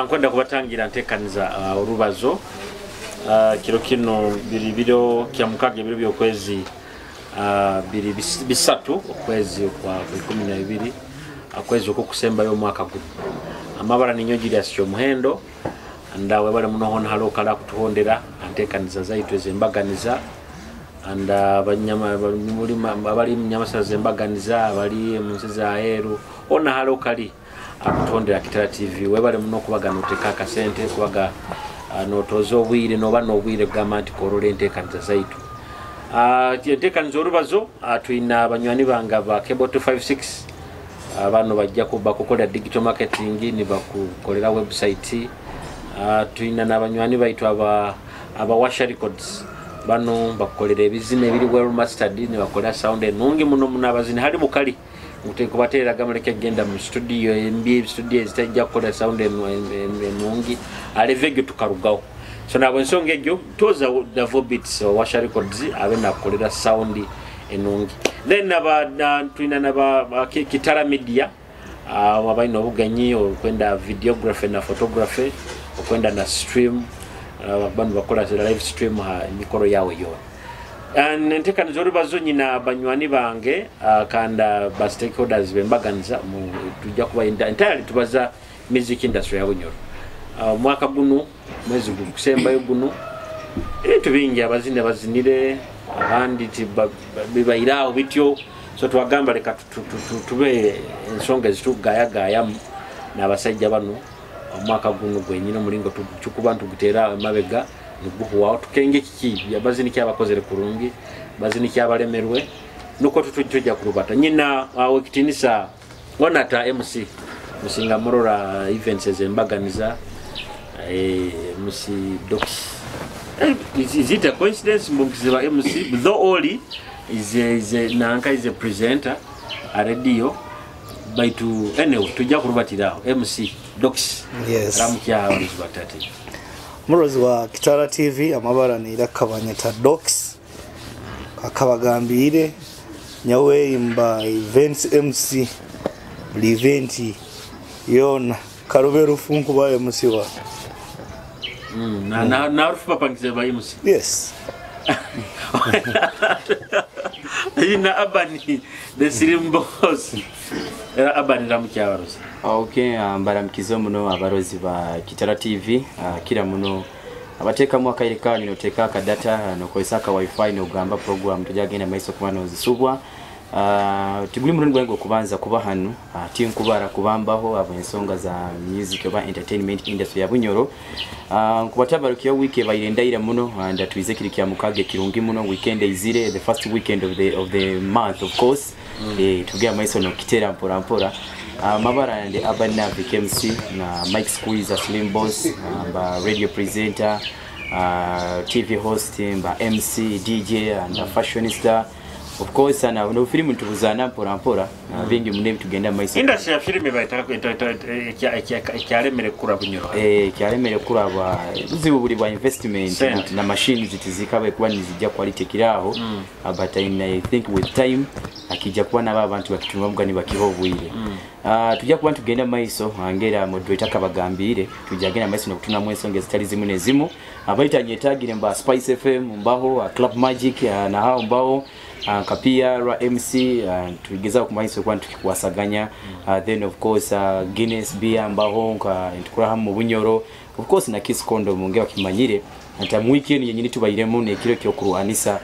Nkwenda kubatangira ntekaniza orubazo kiro kino biri biro kya mukaga, ebiro by'okwezi biri 3, okwezi kwa 12, okwezi okwokusembayo omwaka guno. Amabara ninyo Julius Kyomuhendo. Ndawe bali muno hona halo kala kutuhondera antekaniza zaitu ezembaganiza, anda abanyama abali munyamasara zembaganiza, abali mu nsi za aheru, ona halo kali akutuhondera Kitara TV. Webale muno kubaga noteka akasente, kubaga notoza obwire, noba n'obwire kugamba nti korora entekaniza zaitu. Entekaniza orubazo, twina abanywani bange ba Cable 256. Bano bajja bakukolera digital marketing, nibakukolera website. Twina n'abanywani baitu aba Washa Records. Bano bakukolera ebizina ebiri well mastered, nibakolera sound enungi muno muno. Abazini hali mukali kubateeraga muleke genda mu studio embi, studio ezitajja kukolera sound enungi, aleve egyo tukarugaho. So nabo ensonga egyo toza Davo Beats, Washa Records abe nakukolera sound enungi. Then aba twina naba Kitara Media, abalina obugenyi okwenda videography na photography, okwenda na stream, bano bakola live stream ha emikoro yawe yona. And entekaniza orubazo, nyina banywani bange kanda ba stakeholders bembaganiza tujja kuba entirely tubaza music industry ya Bunyoro. Omwaka guno, mwezi gukusembayo guno, ebintu bingi, abazini bazinire, abandi bibairaawo bityo. So twagamba leka tube ensonga ezitugayagayamu n'abasajja bano. Omwaka guno gwenyina omulingo tukuba ntugutera emabega niguhuwaho, tukenge kiki bazini kyabakozere kurungi, bazini kyabalemerwe, nuko tujja kurubata. Nyina awe kitinisa wanata MC musinga murora events ezembaganiza, MC Dox. Is it a coincidence mbungiziba MC, though oli is a, nanka is a presenter a radio baitu? Anyway, tujja kurubatiraho. MC Dox. Yes. Ramukya abaruzi batate. Murozi wa Kitara TV, amabara ni Irakabanyeta Dox, akabagambire nyawe mba events MC, buli event yona karube rufunku ba MC wa. Na rufu papangize ba MC. Yes. Ina Abani the Slim Boss. Era Abani, ramukya abaruzi. Okay, mbaramukize muno abarozi ba Kitara TV, kira muno abateekamu akaire kanyu noteeka akadata, nokozesa aka wifi, nogamba program tujagenda maiso kuba nozisubwa. Tiguli murundi gwange okubanza kuba hanu, tinkubara kubambaho abo ensonga za music oba entertainment industry ya Bunyoro. Nkubatabarukiyo week ebaire ndaira muno, and tuize kiri kya mukage kirungi muno, weekend izire, the first weekend of the month, of course. Tugera maiso nokitera mpora mpora. Mabara ndi Urban Navic MC na Mike Squeezer Slim Boss, mba radio presenter, TV host, mba MC, DJ and fashionista, of course, na no filimu tubuzana mpora mpora na bingi mune tugenda maiso. Industry ya filime baita ekyalemere kura Bunyoro. Kyalemere kuraba buzibu buli bwa investment Sente. Na machines tizikabe kuba nizijja quality kiraho. But I think with time akijja kuba nabo abantu bakitunga mugani bakiho obwire. Tujja kuba tugenda maiso ngera moderator kabagambire, tujja genda maiso nokutunamu ensonga ezitali zimu nezimu. Abaita nyetagire mba Spice FM mbaho, Club Magic, na hao mbaho, kapia ra MC, tugeza kumaiso kuba tukikwasaganya. Then of course, Guinness beer mbaho nka ntukura mu Bunyoro, of course na Kiss Condom nge bakimanyire nti mu weekend yenyini tubayiremu nekiro kyo kurwanisa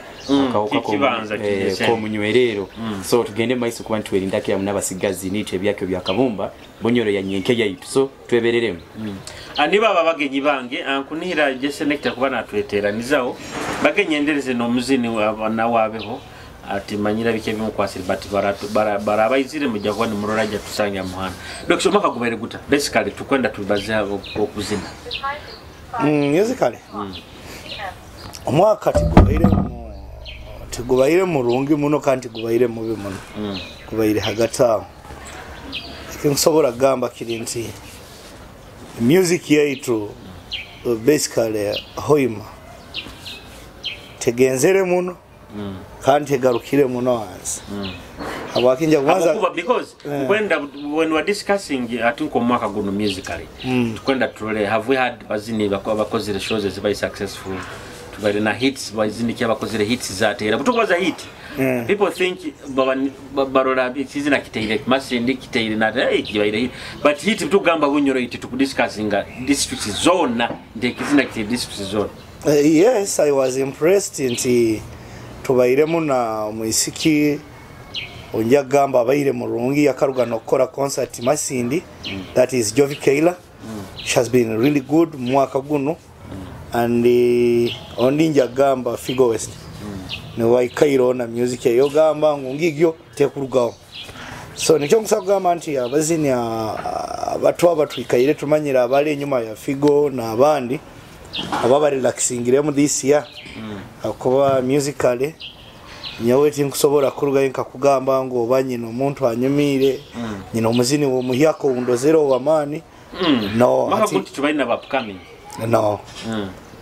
akawuka Kibanza kigese. Komunywerero. So tugende maiso kuba ntwerindakira munabasigazi nitwe ebyakyo bya kabumba Bunyoro ya nyenke yaitu, so twebereremu. Niba aba bagenyi bange, nkunihira jese nekita kuba natweteranizaho bagenyi endereze n'omuzini nawe abeho ati manyira bike bimukwasire, but barabayizire mujja kuba nimurora ajja tusanga muhanda. Dokisha, omwaka gubaire guta? Basically tukwenda tubaze okuzina. Musically omwaka tigubaire murungi muno kandi tigubaire mubi muno, gubaire hagati aho. Ekinsobola kugamba kiri nti music yaitu, basically hoima tegenzere muno kandi tegarukire muno hansi. Habwakinja kubanza Habwokuba because when we are discussing ati nk'omwaka guno musically, tukwenda turole, have we had bazini bakozere shows ezibayi successful, tubaire na hits, bazini ki abakozere hits zateera butukubaza hit. People think barora ekizina kiteire Masindi, kiteire na hey, kibaire hit, but hit tugamba Bunyoro hit, tukudiscussinga districts zona nti ekizina kiteire districts zona. Yes, I was impressed nti tubairemu na mwisiki onja gamba abaire murungi yakaruga nokukora concert Masindi, that is Jovi Keila. She has been really good mwaka guno. And ondi nja gamba Figo West, niwaikairo na music eyo gamba ngu ngigyo tekurugaho. So nikyo nkusaba kugamba nti abazini abatu abatwikaire tumanyira abali enyuma ya Figo n'abandi aba barelaxingiremu this year, akuba musically nyawe tinkusobola kurugayo nkakugamba ngu oba nyina omuntu anyumiire, nyina omuzini womuhyako undozero wamaani. No. Maka ati, kuti tubaine aba upcoming. No.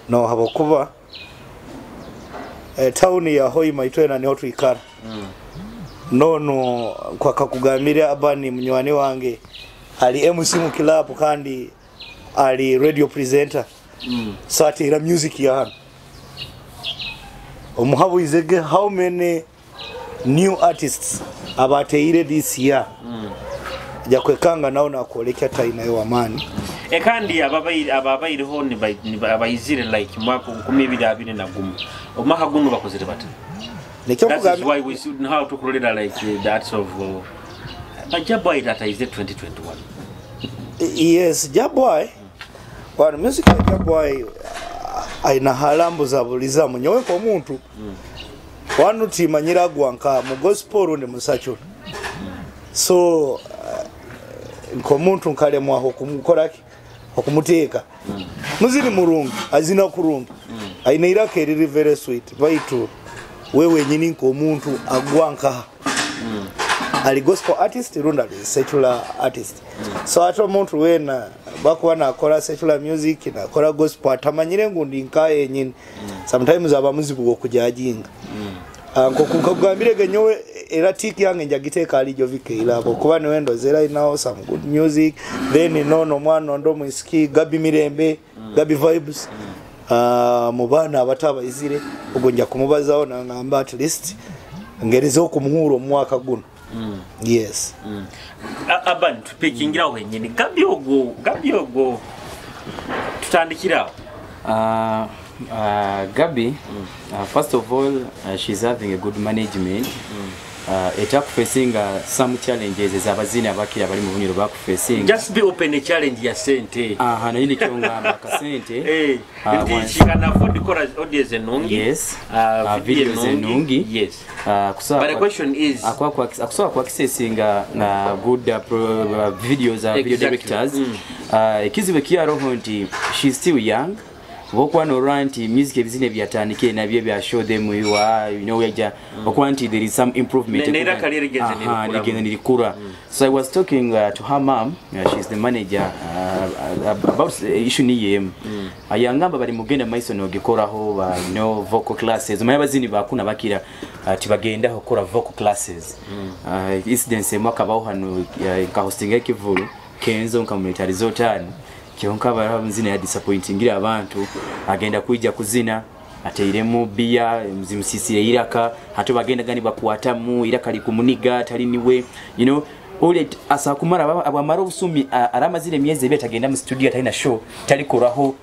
No, habwokuba tawuni ya Hoima itwena niho twikara. Nono kwakakugambire Abani munywani wange ali MC mu club kandi ali radio presenter. So ateera music ya hano omuhabuizege how many new artists abateire this year? Jakwekanga nawo nakwolekya tainayo wamaani. Ekandi ababaireho abayizire like mwaka 2021 omwaka guno bakozere bata. Nikyo That is kugambira why we should know how to kurolera like that of but Jaboy that is 2021. Yes, Jaboy. Wano music ya Jaboy aina halambu za bulizamu nyowe kwa muntu. Wanu timanyira gwanka mu gospel rundi musachula. So nko muntu nkalemwa okumukoraki okumuteeka. Muzini murungi azina kurungi. Aina iraka eriri very sweet baitu wewe nyini nko muntu agwanka. Ali gospel artist runda ali secular artist. So ate omuntu wena bakuba nakola secular music nakola gospel atamanyire ngu ndi nkaye nyini. Sometimes aba muzibu okujajinga. Nkokugambire nyowe era tiki yange njagiteeka ali Jovi Keila kuba niwe ndozera inawo some good music. Then nono omwana ondo mwisiki Gabi Mirembe, Gabi Vibes. Mu baana abato abayizire ogwo nja kumubazaho nangamba at least ngereze okumuhuura omwaka guno. Yes. Aban tupikingiraho wenyini Gabi ogwo tutandikiraho. Gabi, first of all, she's having a good management. Etakufacing some challenges ez'abazini abakira bali mu Bunyoro bakufacing. Just be open a challenge ya sente. Aha, nayo nikyo ngamba akasente. Nti she can afford kora audience ennungi. Yes. Video Videos ennungi. Yes. But the question is akusobola ku accessinga na good videos, video directors. Ekizibu ekyaroho nti she's still young. Okuba norwa nti music ebizina byatandikire nabyo bya show them you are, you know, yaja okuba nti there is some improvement. Neera kali rigeze nirikura. Rigeze nirikura. So I was talking to her mom, she's the manager, about issue niyem. Ayangamba bali mugenda maiso nogikoraho, you know, vocal classes. Omanyi abazini bakuna bakira tibagendaho kora vocal classes. Incidence mwaka baho hano nka hosting ekivulu Kenzo nkamuleta resort kyonka baramuzina ya disappointingira abantu agenda kuija kuzina ateiremu bia mzimusisire iraka hato bagenda gani bakwatamu iraka likumuniga tali niwe, you know, ole asa kumara abamara obusumi aramazire emyezi ebiri atagenda mu studio atalina show talikoraho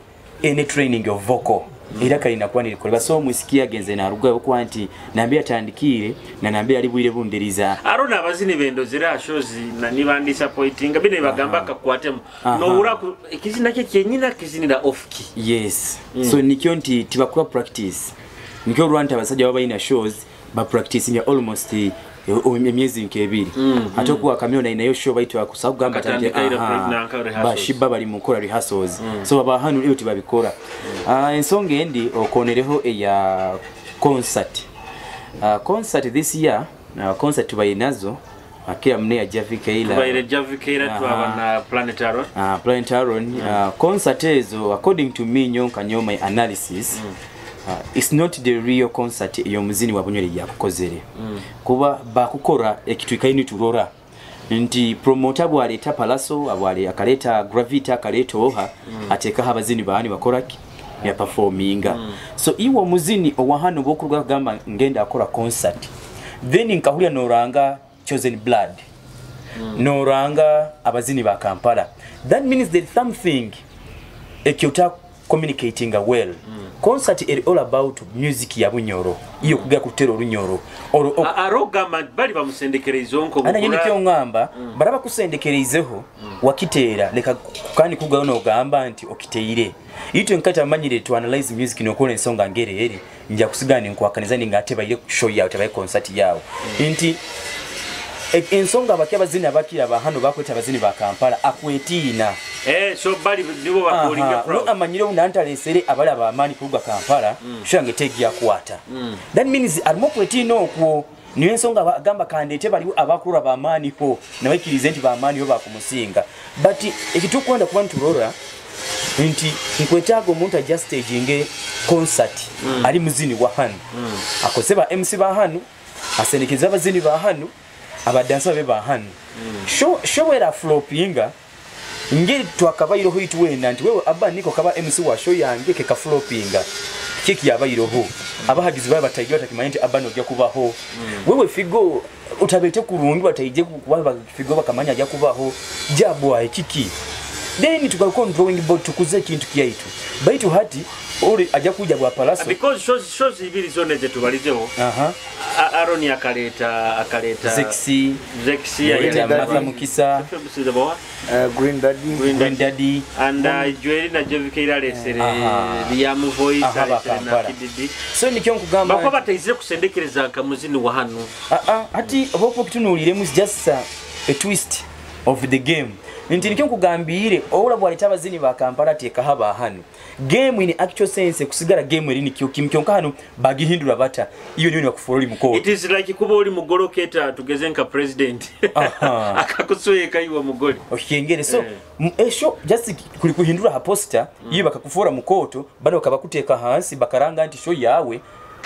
any training of vocal. Iraka linakuwa nilikoleba. So mwisikia agenze naruga okuwa nti nambia atandikire na nambia ali bwire bundiriza. Arona abazini bendozera shows na niba disappointing bine bagamba akakwatemu. No ura ekizina kye kyenyina kizinira off key. Yes. So nikyo nti tibakura practice. Nikyo rwanta abasajja baba ina shows ba practicing almost emyezi nkebiri. Ate okuwa Chameleone inayo show baitwa kusagamba bashiba bali mukora rehearsals. So baba hanu iyo tibabikora. Ensonga endi okonereho eya concert. Concert this year, concert tubayinazo akira mne ya Javi Keila. Tubayire Javi Keila twaba na Planet Aaron. Planet Aaron. Concert ezo according to me nyonka nyo my analysis. It's not the real concert ey'omuzini wa Bunyore yakukozere. Kuba bakukora ekitwikaini niturora nti promoter bwaleeta Palaso, bwale akaleta Gravity, akaleta oha, atekaho abazini baani bakoraki ya performinga. So iwe omuzini owahano bokuruga kugamba ngenda akora concert, then nkahulya noranga Chosen Blood, noranga abazini ba Kampala, that means there is something ekyota communicating well. Concert is all about music ya Bunyoro, iyo kuga kutera orunyoro Arogamba bali bamusendekereizeho nko ana nyine kyo ngamba baraba kusendekereizeho wakitera leka kandi kugayo nogamba nti okiteire ito nkata manyire to analyze music nokola ensonga ngere eri nja kusigana nkwakaniza ngate baire show yawe tabaye concert yawe. Nti ensonga abakya abazini abakira bahano bakweta abazini ba Kampala akwetina so bali nibo bakolinga proud no amanyire unantalesere abali abamani kuruga Kampala. Shange tegi yakwata. That means arimo kwetina okwo niyo ensonga agamba kandete bali abakuru abamani ho nawekirize nti bamani ho bakumusinga, but ekitukwenda kuba nturora nti nkwetago omuntu ajja staging concert. Ali muzini wa hano. Akoseba MC ba hano, asenekeza abazini ba hano, abadansa be ba hano. Show era flopinga ngeri twakabayiroho itwena nti wewe aba niko kaba MC wa show yange ke ka flopinga kiki yabayiroho abahagizi baba bataije batakimanya nti aba nojja kubaho. Wewe Figo utabete kurungi bataije kuba Figo bakamanya ajja kubaho jabwa kiki, then tukako drawing board tukuze kintu kyaitu baitu hati ori ajja kuja bwa Palaso because shows ibiri zone zetubalizeho. Aaron akaleta Zexi akaleta Mukisa, Green Daddy and Joel na Jovike alesere Liam Voice alesere na Kididi. So nikyo nkugamba bakuba bataizire kusendekereza kamuzini wa hano. Hati hopo kitunuliremu is just a twist of the game. Nti nikyo nkugambire ola bwaleta abazini ba Kampala teka haba hano game in actual sense kusigala game eri nikyo kimkyonka hano bagihindura bata iyo niyo bakufololi muko. It is like kuba oli mugoloketa tugeze nka president akakusweka iwe mugole okengere. So esho just kuli kuhindura ha poster iyo bakakufora mukoto bano bakabakuteka hansi bakaranga nti show yawe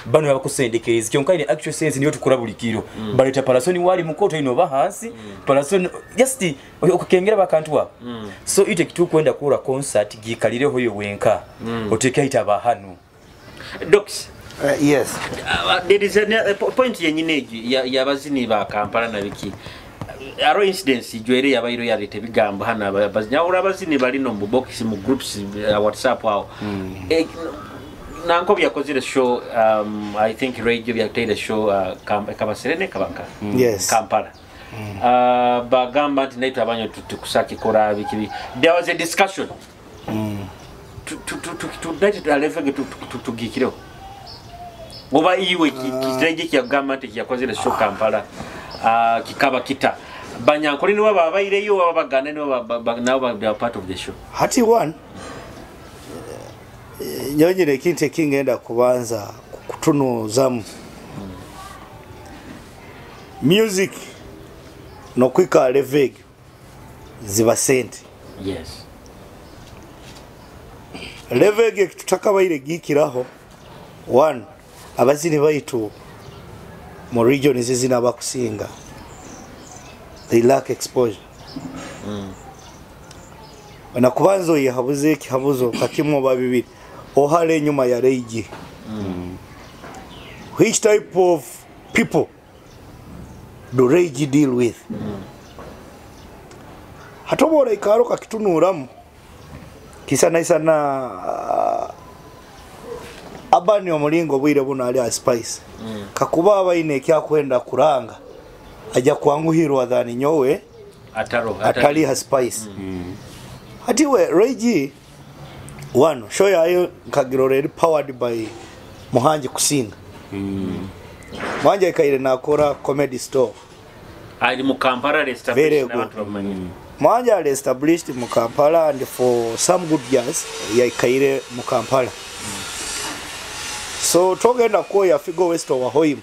bano bakusendekereza kyonka in actual sense niyo tukora buli kiro. Baleta Palasoni wali mukoto ino bahansi. Palasoni just okukengera bakantu wa. So ite kitukwenda kura concert gikalireho yo wenka. Oteke ita bahanu Docs. Yes. There is a point yenyine ya bazini ba Kampala na biki aro incidents jwere yabairo yarete bigambo hana abazini ahura abazini bali no mu box mu groups WhatsApp aho. Nanko byakozire show I think radio byateire show Kabaserene Kabanka. Yes. Kampala. Bagamba nti naitwa abanyo tukusaki kora biki. There was a discussion. To alevege tugikireo. Oba iwe kiteje kyagamba nti yakozire show Kampala kikaba kita. Banyankole nibo babaireyo babagana nibo nabo part of the show. Hati one nyonyere ekintu ekingenda kubanza kutunuzamu music nokwika leveg ziba sente. Yes. Leveg tutakabaire gikiraho one abazini baitu mu region zizina bakusinga they lack exposure. Nakubanzo yahabuze kihabuzo kakimwo babibiri ohale nyuma ya reiji. Which type of people do reiji deal with? Hatobora ikaro kakitunuramu kisana isana abani omulingo bwire buno ali a spice. Kakuba abaine ekyakwenda kuranga ajja kwanguhirwa dhani nyowe atali ha spice. Hati we reiji one show yayo nkagirore powered by Muhanji Kusinga. Muhanji ikaire nakora comedy store ali mu Kampala established n'abantu bamumanyi. Muhanji ali established mu Kampala and for some good years yaikaire mu Kampala. So togenda ko ya Figo West wa Hoim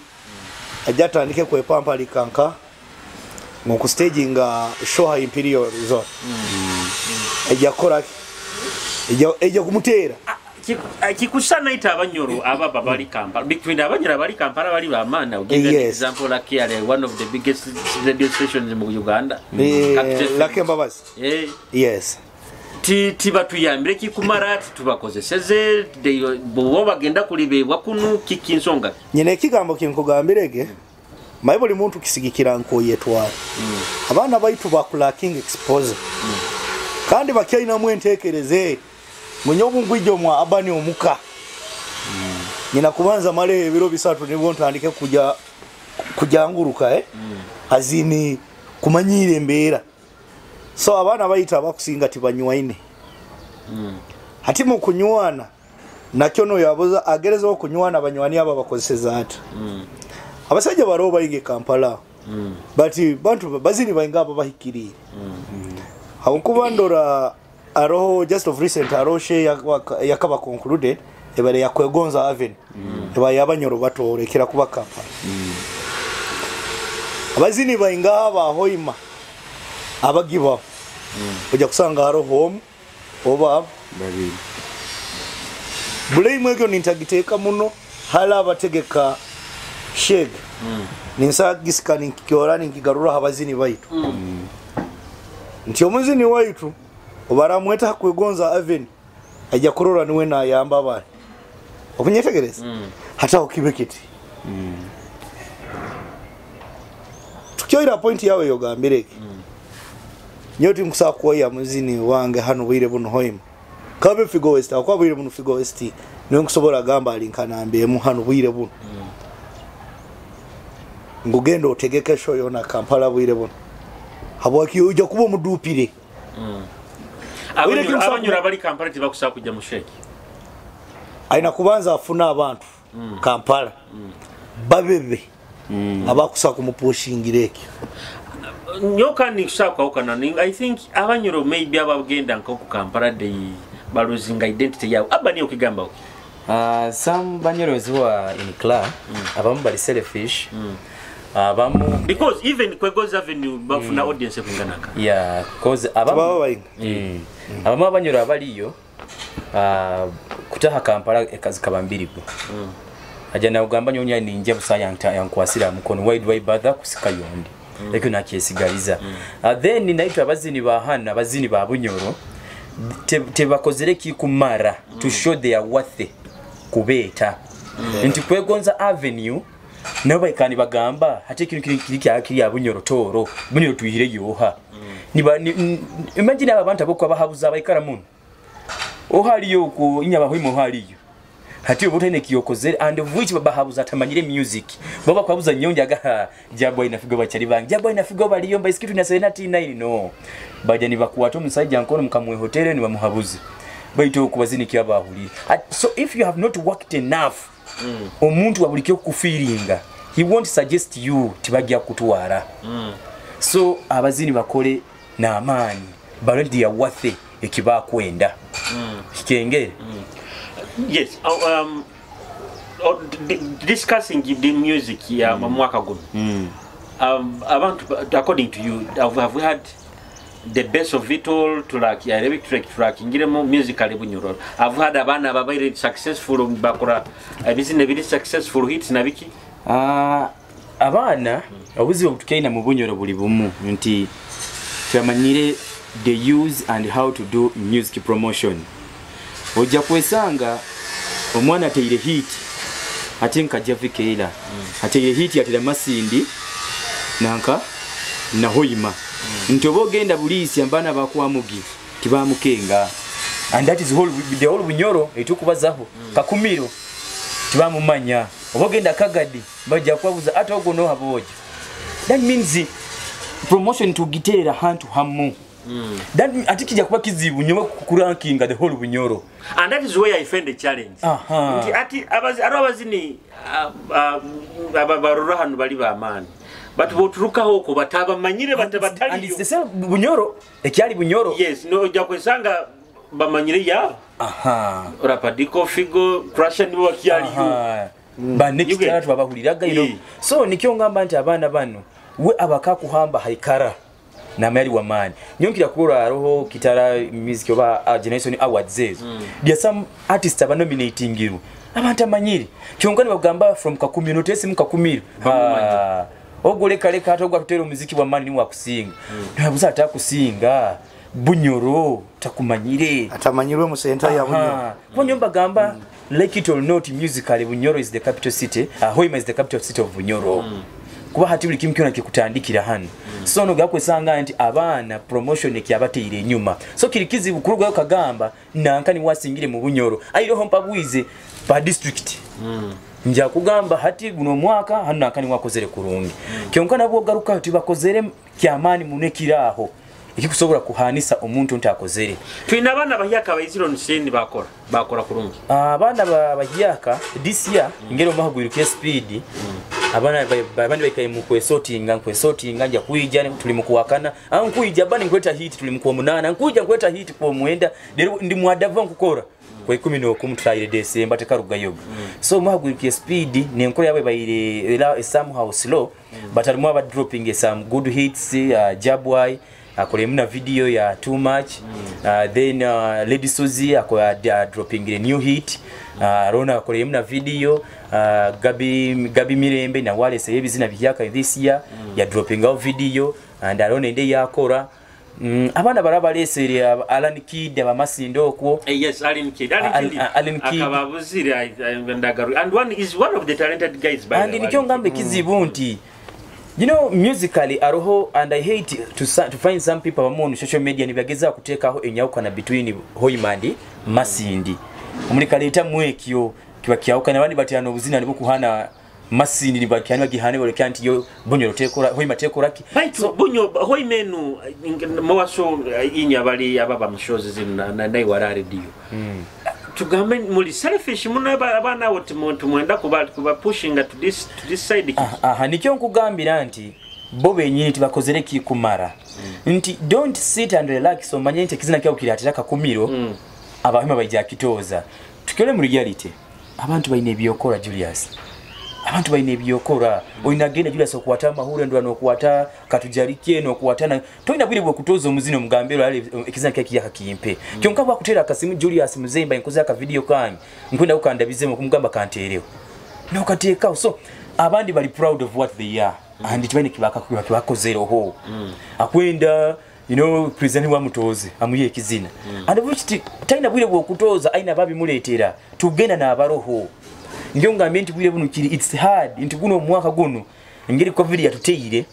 ajatandike kwepampa likanka ngo staginga show ha Imperial Resort. Ejja kora ejja kumutera Kikusana ita Abanyoro ababa bali Kampala, between Abanyoro abali Kampala bali bamaani. I'll give you an example, like here, one of the biggest radio stations mu Uganda, Capital FM. Lucky Mbabazi. Yes. Tibatuyambire kikumara, tubakozeseze bo bagenda kulibebwa kunu kiki nsonga. Nyine ekigambo kinkugambirege, maye buli muntu kisigikira nkoyetwara. Abaana baitu bakulacking exposure. Kandi bakyalinamu enteekereze munye obungwijjo mwa abani omuka. Nyina kubanza male ebiro 3 nibwo ntandike kuja kujanguruka azini kumanyire embeera. So abaana bayita abakusinga tibanywaine. Hati mu kunywana nakyo no yabuza agereza okunywana abanywani aba bakozeseza ati. Abasajja baro bayinge Kampala. But bantu bazini bayinga abo bahikirire. Hakuba ndora aroho just of recent aroshe yakaba concluded ebare yakwegonza avenue. Eba yabanyoro batorekera kuba Kampala. Abazini bayinga aba hoima abagiba. Ojja kusanga aroho home oba babiri. Blame ekyo nintagiteeka muno hala abategeka sheg. Ninsagisika ninkikyora ninkigarura abazini baitu. Nti omuzini waitu obaramweta kwegonza avenue ajja kurora niwe nayamba abana. Okunyetegereza? Hata okibe kiti. Tukyoira point yawe yogambireke. Nyoti nkusaba kuoya muzini wange hano bwire buno hoima. Kabe Figo West akwa bwire buno Figo West niwe nkusobola gamba alinkanambe mu hano bwire buno. Ngugenda otegeke show yona Kampala bwire buno. Habwaki ujja kuba omudupire. Abanyura bali Kampala tibakusaba kujja mu sheki. Aina kubanza afuna abantu Kampala. Babebe. Abakusaba kumupushingira ekyo. Nyoka ni kusaba okana. I think Abanyoro maybe abagenda nko ku Kampala they balosing identity yao. Aba niyo kigamba oki. Some Banyoro who are in club, abamu bali selfish. Abamu because even Kwegoza Avenue bafuna audience kunganaka. Yeah, cause abamu abamu Abanyoro abaliyo kutaha Kampala ekazi kabambiribo. Aja na ugamba nyonya ninje busaya yankwasira mukono why do I bother kusika yondi. Ekyo nakyesigaliza. Then naitwa abazini ba hana abazini ba Bunyoro tebakozere kikumara to show their worth kubeeta. Nti Kwegonza Avenue nabo baikani bagamba hati kintu kiri kiri ya Bunyoro toro Bunyoro tuyire yoha. Niba imagine abantu abokwa bahabuza baikara muno. Ohaliyo ku inyabahoimo haliyo. Hati obutene kiyokozere and of which babahabuza atamanyire music. Baba kwabuza nyonja ga jabwa inafigo bachali bangi. Jabwa inafigo baliyo mba iskitu na senati 9 no. Baja nibakuwato musajja nkono mukamwe hotel ni bamuhabuzi. Baito kubazini kyabahulira. So if you have not worked enough omuntu wabulikyo kufiringa he won't suggest you tibajja kutwara. So abazini bakole na amani balondi ya worth ekibakwenda. Kikengere. Yes, discussing the music ya mwaka guno. Abantu, according to you, have we had the best of it all to like Arabic track ingiremo musically Bunyoro? Have had abana babaire successful bakora ebizine biri successful hits na biki? Abana obuzibu butukaina mu Bunyoro buli bumu nti twamanyire the use and how to do music promotion. Ojja kwesanga omwana ateire hit ate nkajja vikeera ateire hit atera Masindi nanka na Hoima. Nti oba ogenda buliisi ambaana bakwamugi tibamukenga and that is whole, the whole Bunyoro etukubazaho. Kakumiro tibamumanya oba ogenda Kagadi bajja kwabuza ate ogwo nohaboja. That means promotion tugiteera hantu hamu. That ati kijja kuba kizibu nyowe kurankinga the whole Bunyoro. And that is where I find the challenge. Nti ati abazini ababarura hano bali ba But boturukaho ko batabamanyire batabataliyo. And it's the same Bunyoro ekyali Bunyoro. Yes, no ojja kwesanga bamanyire ya. Rapadiko Figo Crusher nibo bakyaliyo. Ba next year babahuliraga you know. So nikyo ngamba nti abaana bano we abaka kuhamba haikara. Namayali wamaani nyonkira kurora aroho Kitara Music oba Generation Awards ezo. There are some artists abanominatingirwe abantu amanyire, kyonka nibagamba from Kakumiro, notesimu Kakumiro. Bamumanyi. Ogwo leka leka, ate ogwo atutera omuziki wa maani niwe akusinga. Nabuza atakusinga Bunyoro takumanyire. Atamanyirwe mu senta ya Bunyoro. Aha. Kuba nyo mbagamba, like it or not, musically Bunyoro is the capital city, Hoima is the capital city of Bunyoro. Kuba hati buli kimu kyona kikutandikira hano. So no gakwesanga nti abaana promotion ekyabateire enyuma, so kiri kizibu kurugayo kagamba nanka ni wasingire mu Bunyoro airoho mpabwize pa district. Nja kugamba hati guno omwaka hano nanka ni wakozere kurungi. Kyonka nabwo garuka tibakozere kyamaani munekiraho ekikusobola kuhanisa omuntu nti akozere. Twina abaana bahyaka abaizire omusini bakora kurungi. Abaana bahyaka this year ngero mahagwiruke speed. Abaana abandi baikaye mu kwesotinga, nkwesotinga nja kuija tuli mu kuwakana. Nkuija bani nkweta hit tuli mu 8, nkuija nkweta hit kwa 9, lero ndi mwadava nkukora kwa 11 tayire December tekarugayo. So mahagwiruke speed nenkola yabe bayire era somehow slow, but alimu aba dropping some good hits. Jabwai akolemu na video ya too much. Then Lady Suzy akola dropping a new hit. Rona akolemu na video. Gabi Mirembe na Wale sebizina bihyaka this year ya dropping out video and Arona ende yakora. Abaana barabalesere Alan Kid abamasindo okwo. Yes, Alan Kid. Alan Kid. Alan Kid. Akababuzire, ndagaru. And one is one of the talented guys by And the way. nikyo ngambe kizibu nti you know musically aroho, and I hate to find some people abamu on social media nibageza kuteekaho enyawukana between Hoima and Masindi. Omulikaleeta mwekyo kiba kyawukana, abandi batyana obuzina nibukuhana Masindi nibakyana bagihane boleka nti yo Bunyoro tekora Hoima tekora ki. Baitu So, Bunyo Hoima enu mowaso inya bali ababa mushozi zinu na iwara radio. Tugambe muli selfish muno abaana abo tumwenda kuba pushinga to this side. Aha, nikyo nkugambira nti bo benyini tibakozere kikumara. Nti don't sit and relax, omanye nti ekizina kyawo kiratera Kakumiro. Abahima baija kitoza. Tukole mu reality. Abantu balina ebyokora Julius. Abantu balina ebyokora. Olina genda Julius okuwata amahule ndwa n'okuwata katujalike n'okuwata na tolina bwire bwe kutoza omuzino omugambe olale ekizina kya kiyaka kimpe. Kyonka bwakutera akasimu Julius Muzemba nkoze aka video kange nkwenda kukandabizemu kumugamba kanteerewo. N'okateekawo. So abandi bali proud of what they are. And tibalina kibakozereho. Akwenda you know president wa mutoze amuye ekizina. And which talina bwire bwe kutoza aina babimuleetera tugenda n'abaroho. Ndio ngambye nti bwire buno kiri it's hard nti guno omwaka guno ngeri covid yatuteire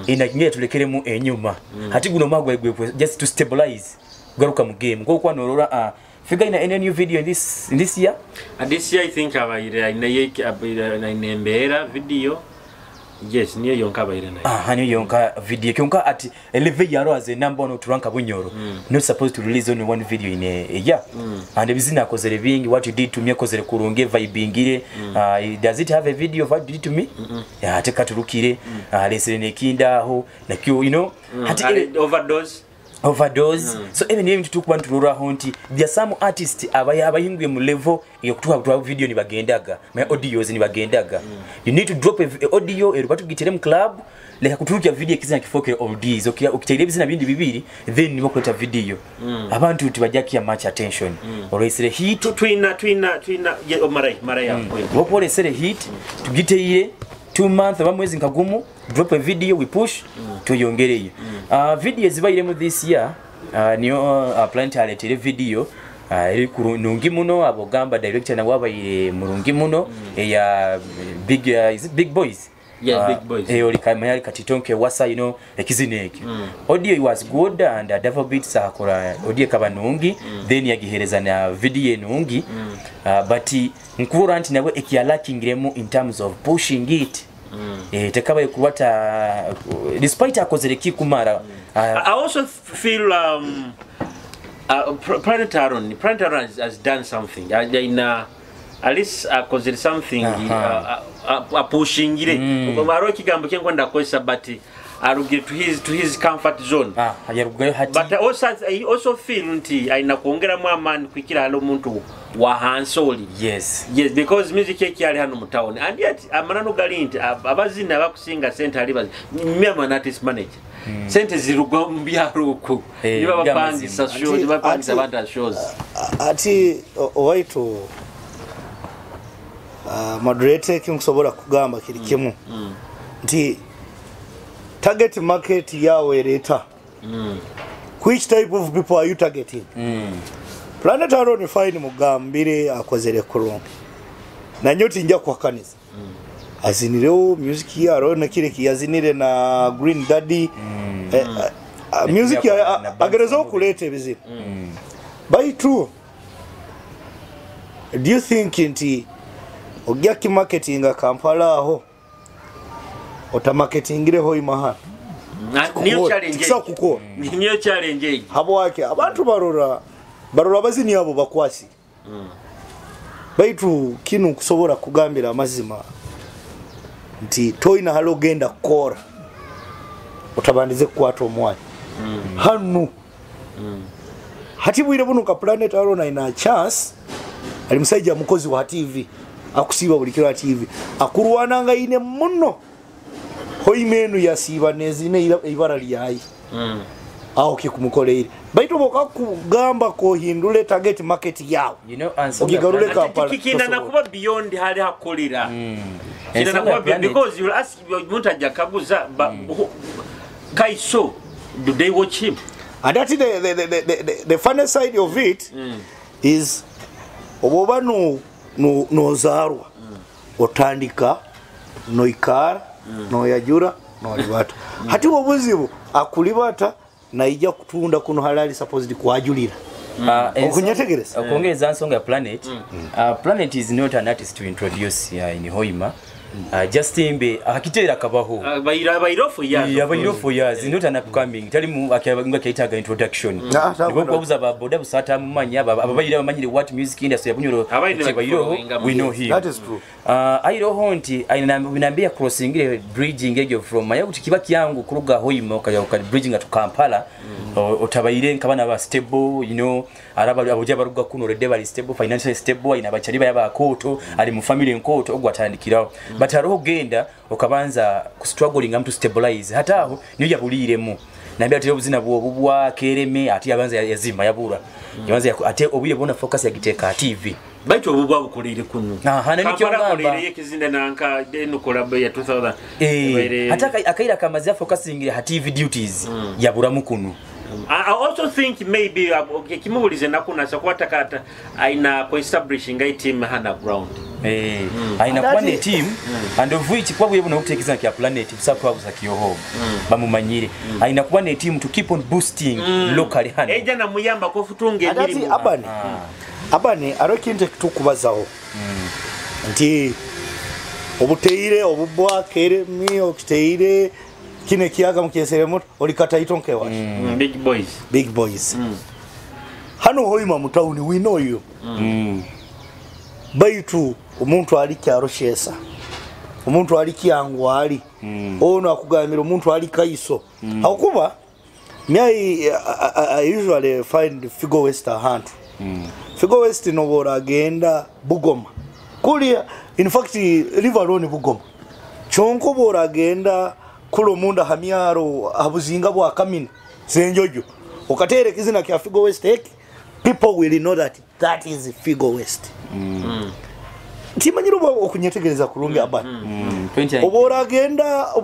ena ngeri tulekeremu enyuma. Hati guno omwaka gwe just to stabilize garuka mu game ngoko kwanorora figure in any new video in this year. And this year I think abaire aina yeke abaire na nembeera video. Yes, niyo yonka abaire nayo. Niyo yonka video kyonka at eleve yaro as a number one to rank Bunyoro. Not supposed to release only one video in a year. And ebizina akozere bingi, what you did to me akozere kurunge vibingire. Does it have a video of what you did to me? Yeah, ate katurukire. Lesere nekinda aho nakyo you know. Hati Ale, overdose. Overdose. So even if tukuba nturora nti there are some artists abahinguye mu level yo kutuwa video ni bagendaga, my audios ni bagendaga. You need to drop a audio eruba tugitere mu club leka kuturukia video kizina kifoke oldies. Okay, ukiteire bizina bindi bibiri then nibo kuleta video. Abantu tibajakia much attention. Olwesere hit Twina ye, oh, marai ya point. Wokolesere hit tugiteire 2 months oba mwezi nkagumu drop a video we push tuyongereyo. Video zibayiremu this year, niyo Planet aletere video, eri nungi muno abo gamba director na wabayire murungi muno eya big, is it Big Boys? Yeah, Big Boys. Oli kamanya katitonke wasa you know ekizina ekyo. Audio was good and Devil Beats akora audio kaba nungi, then yagihereza na video nungi. But nkubura nti nabwe ekiyalakingiremu in terms of pushing it. Tekaba kuwata despite akozere kikumara. I also feel Planet Aaron, Planet Aaron has done something. In, at least akozere something, apushingire. Aro kigambo kyenko ndakozesa but arugire to his comfort zone. Yarugayo hati. But I also feel nti aina kuongeramu amaani kwikira hali omuntu Wahansi oli. Yes. Yes, because music ekyali hano mu town, and yet amananu gali nti abazina abakusinga sente ali bazi me, am an artist manager. Sente zirugwa mu byalo okwo. Niba bapangisa byamazima. shows, bapangisa abantu shows. Ati owaitu moderator, ekinkusobola kugamba kiri kimu nti target market yawe ereeta which type of people are you targeting. Planet Aron fine, mugambire akozere kurungi nanyo tinja kuhakaniza azinirewo music ye Aron kire kiyazinire na Green Daddy, music Na agerezaho okuleeta ebizibu. Baitu do you think nti ojja kimarketinga Kampala aho otamarketingireho imahana? Niyo challenge. Tikisa kukola. Niyo challenge eyo. Habwaki abantu barora abazini abo bakwasi? Baitu kinu kusobola kugambira amazima nti toyina hali ogenda kukora otabandize kukwata omwanya hanu. Hati bwire buno ka Planet Arona ina chance, ali musajja mukozi wa TV, akusiiba buli kiro TV, akulwananga ine muno. Hoima enu yasiiba nezine ibara lyayi aho kikumukoleire, baitu bokakugamba kohindule target market yawe You know, and so ogigarule Planet- Kampala. Kikina Tosobola. nakuba beyond hali hakolera. Kina Ensonga nakuba ya beyond, Planet- because you'll ask omuntu ajja kaguza Kaiso, do they watch him? And that the funny side of it is oba no no nozaarwa otandika noikara noyajura nolibata. Hati obuzibu akulibata naija kutunda kuno halali supposed kwajulira. Okunyetegereza? Okwongereza nsonga ya Planet, Planet is not an artist to introduce in Hoima. Just mbe akiteera kabaho. Baira for years. Yeah, abairo for years, not an upcoming, tali mu nga kaitaga introduction. Ah, Niko kubabuza ba boda busata mumanya ababaira bamanyire what music industry ya Bunyoro. Abaire bairo bakifollowinga mu- we know him. That is true. Airoho nti ainambia crossing ile bridging egyo from manya kuti kiba kyangu kuruga Hoima okaya oka bridging to Kampala. Otabaire nkabana ba stable, araba abuja baruga kuno already bali stable, financially stable, aina bachali baya koto ali mu family nkoto ogwo atandikirawo. But hariho genda okabanza ku struggling to stabilize, hata aho niyo yabuliremu nambia ati obuzina bwo bubwa kereme ati yabanza yazima yabura yabanza ate obuye bona focus yagiteka TV. Baitu obu bwabukoleire kuno. Aha, na nikyo Kampala ngamba. akoleire ekizinde nanka eno collab ya 2000. Hata akaira kamazi focusing ha TV duties yaburamu kuno. I also think maybe okay, kimubulize nakunasa kuba takata aina ku-establishing a team hana ground. Aina kuba Ate- ne team and of which kwa buye buno okuteekeza kya Planet busa kwa busa kiyoho bamumanyire aina kuba ne team to keep on boosting locally hano. Eja namuyamba kofutunga Ate ati emirimu. abani aro ekintu ekitukubazaho nti obuteire obubwa keremi okiteire kino ekiyaga mukyeseremu oli kataito nkewashi. Big boys. Big boys hano Hoima mu town, we know you. Baitu omuntu ali kyaro shesa, omuntu ali kyangu ali ono akugambira omuntu ali Kaiso. Hakuba me, I usually find Figo West ahantu. Figo West nobora agenda Bugoma kulia, in fact leave alone Bugoma, kyonko bora agenda kulo munda hamyaro habuzinga bwa kamina senjojo okatere kizina kya Figo West eki, people will know that that is Figo West. Timanyira oba okunyetegereza kurungi abana. 20 Oba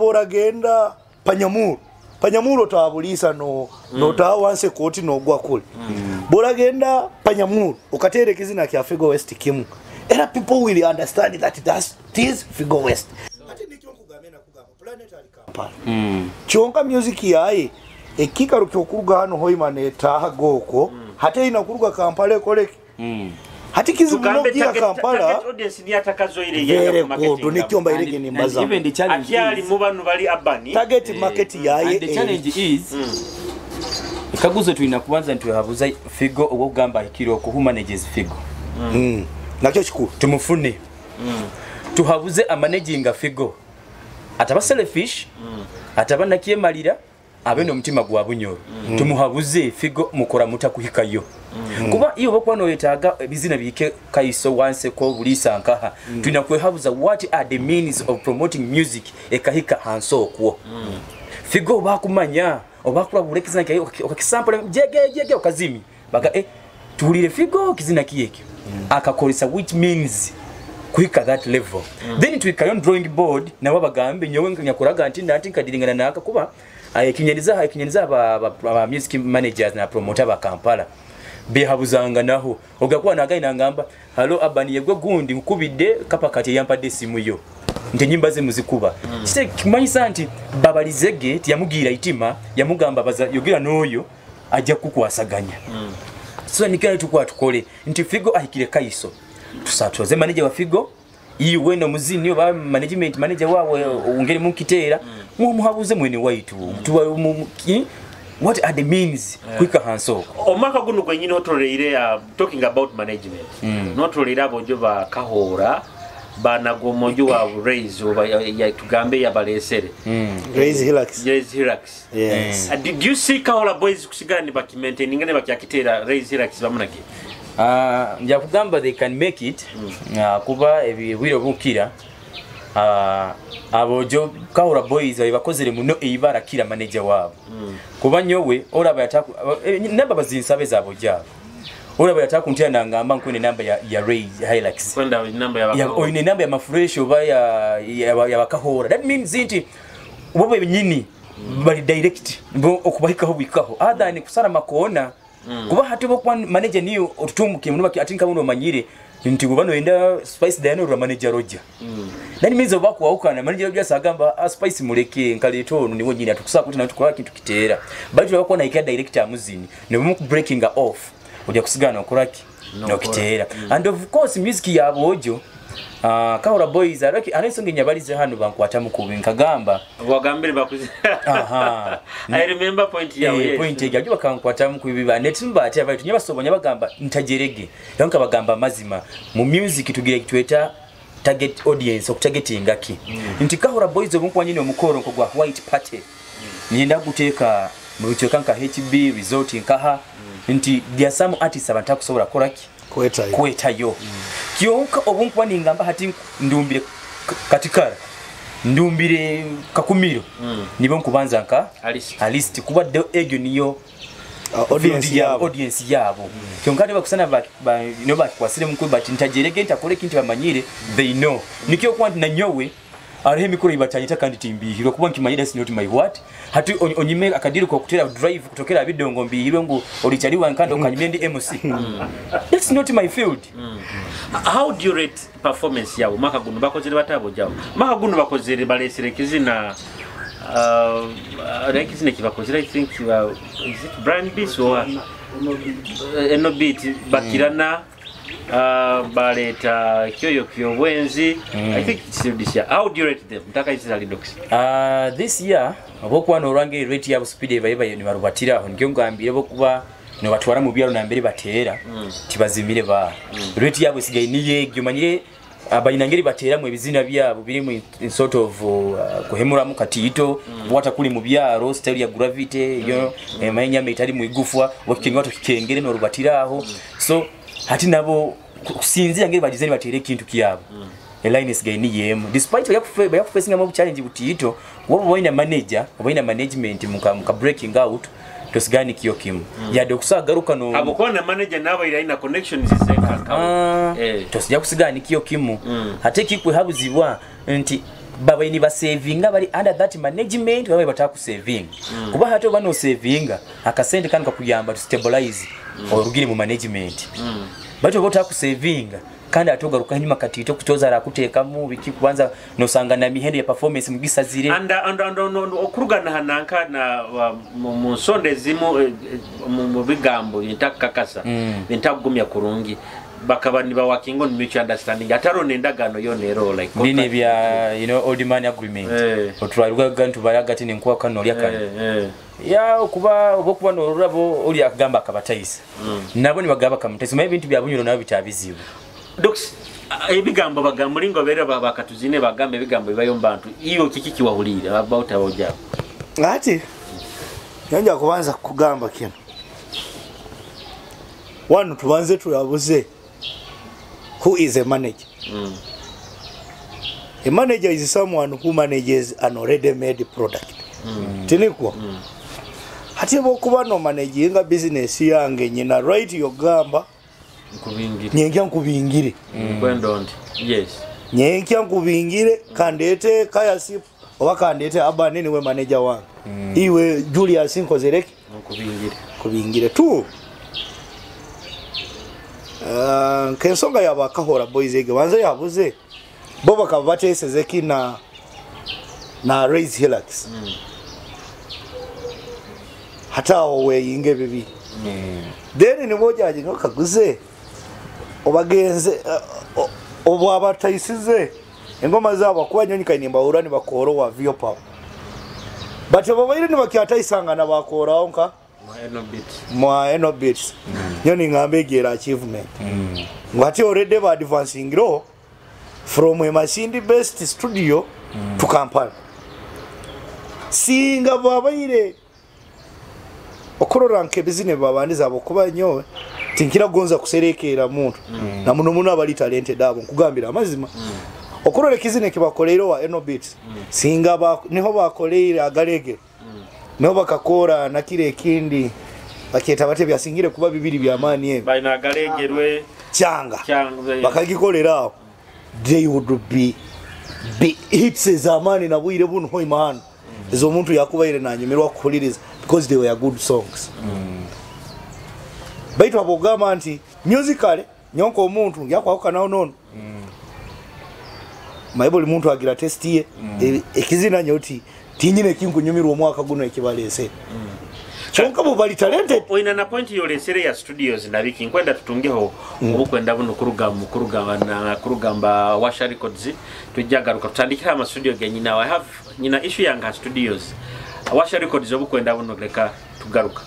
oragenda Panyamuro, Panyamuro tabulisa no notaha wansi koti nogwa kule. Boragenda Panyamuro okatere kizina kya Figo West kimu, era people will understand that that is Figo West. Ate nikyo nkugambye, nakugamba Planet ali Kampala. Kyonka music yaye ekikaro kyokuruga hano Hoima netaha goko hate ina kuruga Kampala ekoleke hati kizibu Tugambe nogira Kampala. Target audience ni atakazoire Very good, nikyo mbairege And nimbaza. even the challenge akyali is, mu bano bali abani. Target market yaye and the challenge is ekaguzo tulina kubanza ntwehabuza Figo owokugamba ahikire oku who manages Figo? Nakyo kikulu. Tumufune tuhabuze amanaginga Figo ataba selfish, ataba nakyemalira, abe n'omutima gwa Bunyoro. Tumuhabuze Figo mukora muta kuhikayo. Kuba iyo bokuba noyetaaga ebizina bike kaiso wanseko bulisa nkaha, tulina kwehabuza what are the means of promoting music ekahika hansi okwo. Figo obakumanya obakulabula ekizina kyawe okakisampula jege jege okazimi baga tuwulire Figo kizina kiyekyo akakolesa, which means kuhika that level. Then twikayo on drawing board nabo bagambe nyowe nyakuraga nti nanti nkadiringana naka kuba ekinyaniza aba music managers na promoter ba Kampala behabuzanga naho ogakuwa nagayi nangamba halo abani yegwe gundi nkubidde kapa kati yampadde esimu yo nti enyimba ze muzikuba. Kite kimanyisa nti babalizege tiyamugira itima yamugamba baza yogira n'oyo ajja kukwasaganya. So nikyo tukwa tukole nti Figo ahikire kaiso tusatoze manager wa Figo iwe no muzini oba management manager wawe ungeri mukiteera mumuhabuze mwene waitu tuwa what are the means kwika hanso. Omwaka guno gwenyini otoleire, talking about management, notoleire abojo ba Kahora banagomojo wa Raise oba tugambe yabalesere Raise Hilux. Raise Hilux. Yes. Did you see Kahora Boys kusigala ni bakimaintaininga ne bakyakiteera Raise Hilux bamunage? Nja kugamba they can make it. Kuba ebwire obukira abojo Kahora Boys bakozere muno eibara kira manager wabo. Kuba nyowe olaba yataku namba bazinsabe zabo jabo olaba yataku ntya nangamba nkwene namba ya Raise Hilux kwenda namba ya oyine namba ya mafresh oba ya Bakahora. That means nti bobo nyini bali direct bo okubahikaho bwikaho other ni kusara makona. Kuba hati bo manager niyo otutumuke muno ati nkabuno manyire nti bano enda Spice Diana or manager Roger. That means obakuwawukana manager Roger sagamba Spice muleke nkaleto ono niwo nyini atukusa kuti natukola kintu kiteera bali bakuwa na ikya director muzini ne mu breaking off ojja kusigana okolaki no kiteera. And of course music ya bojo Kahora Boys araki arensonge nyabalize hano bankwata mukubi nkagamba wagambire bakuzi. Aha. I remember point yawe. Yes. Point yawe bakankwata mukubi ba netimba ati abaitu nyabasobonya bagamba ntajerege yanka bagamba mazima mu music tugire kitweta target audience okutargetinga ki. Nti Kahora Boys obunkwa nyine omukoro nko gwa white party. Nyenda guteka mu bicheka nka HB resort nkaha. Nti there are some artists abatakusobola kolaki kwetayo. Kyonka obunkwa ningamba hati ndumbire katikara ndumbire kakumiro. Nibo nkubanza nka alist kuba de egyo niyo audience yabo. Kyonka ne bakusana ba no bakwasire mukwe bati ntajerege ntakole kintu bamanyire they know. Nikyo kwa na nyowe ariho emikoro ibatanyita kandi timbihirwe kuba nkimanyira it's not my what hati onyime akadiri ko kutera drive kutokera bidongo mbihirwe ngo olichaliwa nkando okanyime ndi MC. That's not my field. How do you rate performance yawo maka guno bakozere batabo jawo maka guno bakozere balesere kizina rekizina kibakozere I think is it Brian Beats or Eno Beat bakirana baleta kyoyo kyobwenzi. I think it's this year. How do you rate them? Mtaka isi Dox. This year abokuwa norange rate ya speed eba ni barubatira aho ngyo ngambire bo kuba no batwara mu byaro nambere batera tibazimire ba rate yabo sigaye niye manyire abayinangeri batera mu ebizina byabo biri mu in sort of kuhemura mu katito wata kuli mu byaro style ya gravity yo mainyama itali mu igufwa wakinga watu kikengere no rubatira aho. So hati nabo kusinzira ngeri bagize batere ekintu kyabo. Line is gaini yemu despite ya facing mob challenge butito wobo boina manager boina management muka breaking out tosigani kiyo kimu. Yade kusagaruka no abukona manager nabo ila ina connections zeka tosija kusigani kiyo kimu. Ate kikwe habuzibwa nti baba ni ba savinga bali under that management baba bataku saving. Kuba hato bano savinga akasente kan kakuyamba to stabilize orugire mu management. Bato botaku savinga kandi atogaruka nyuma katito kutoza rakutekamu biki kubanza nosanga na mihendo ya performance mugisa zire anda okurugana hananka na mu nsonde zimu mu bigambo ntakakasa ntakugumya kurungi bakaba ni bawakingo ni mutual understanding ataro nendagano yo nero like bini bya you know old man agreement otwaruga gantu baragati ni nkuwa kano lya kano ya okuba obokuba no rurabo oli akagamba akabataisa nabo ni bagaba kamutaisa maye bintu bya bunyoro nabo bitabizibu. Dox ebigambo bagamulingo bere bakatuzine bagambe ebigambo bibayo mbantu iyo kiki kiwahulira about abojabo ati yanja kubanza kugamba kino. One, tubanze tulabuze who is a manager. A manager is someone who manages an already made product. Tinikwo. Hati bwokuba no managinga business yange nyina right yogamba Nkubingire. Nyenkya nkubingire. Kwendo ndi. Yes. Nyenkya nkubingire kandete kayasi oba kandete aba nini we manager wange. Iwe Julius nkozereke nkubingire. Kubingire tu. Nkensonga yabakahora boys ege banze yabuze bo bakaba bateseze kina na Raise Hilux. Hata aho weyinge bibi. Then ni bojaje ngokaguze obagenze obwa abatayisize engoma zabo kuba nyonyi kainimba urani bakoro wa vio power. But ababaire ni bakyatayisanga na bakora onka mwa eno beats. Nyoni ngambe gera achievement. Ngati already ba advancing ro from a machine based studio to Kampala. Singa babaire okorora nke bizine babandiza abo kuba nyowe tinkira gonza kuserekera muntu. Na muno muno abali talented abo nkugambira amazima. Okorora kizine kibakoleero wa eno beats. Singa ba niho bakoleera agalege. Niho bakakora nakire ekindi baketa bate byasingire kuba bibiri bya mani ebe. Baina agalegerwe cyanga bakagikolera they would be hits zamani na bwire buno ho imana. Ezo omuntu yakubaire nanyumirwa kukuliriza because they were good songs. Baitu abogamba nti musically nyonko omuntu yakwakana nono. Maiboli muntu agira test ye ekizina nyoti tinyine kinkunyumirwa omwaka guno ekibalese. Kyonka bo bali talented. Oina na point yolesere ya studios nabiki nkwenda tutungeho obukwenda buno kurugamba kurugamba Washa Records tujagaruka tutandikira ama studio genyina. I have nyina issue yanga studios Washa Records obukwenda buno leka tugaruka.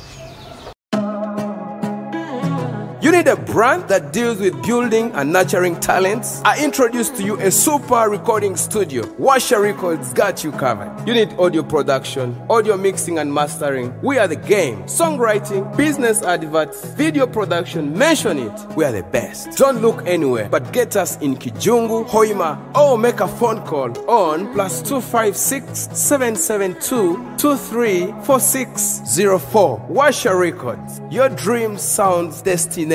You need a brand that deals with building and nurturing talents? I introduce to you a super recording studio. Washa Records got you covered. You need audio production, audio mixing and mastering. We are the game. Songwriting, business adverts, video production, mention it. We are the best. Don't look anywhere, but get us in Kijungu, Hoima, or make a phone call on +256 772 234604. Washa Records, your dream sounds destination.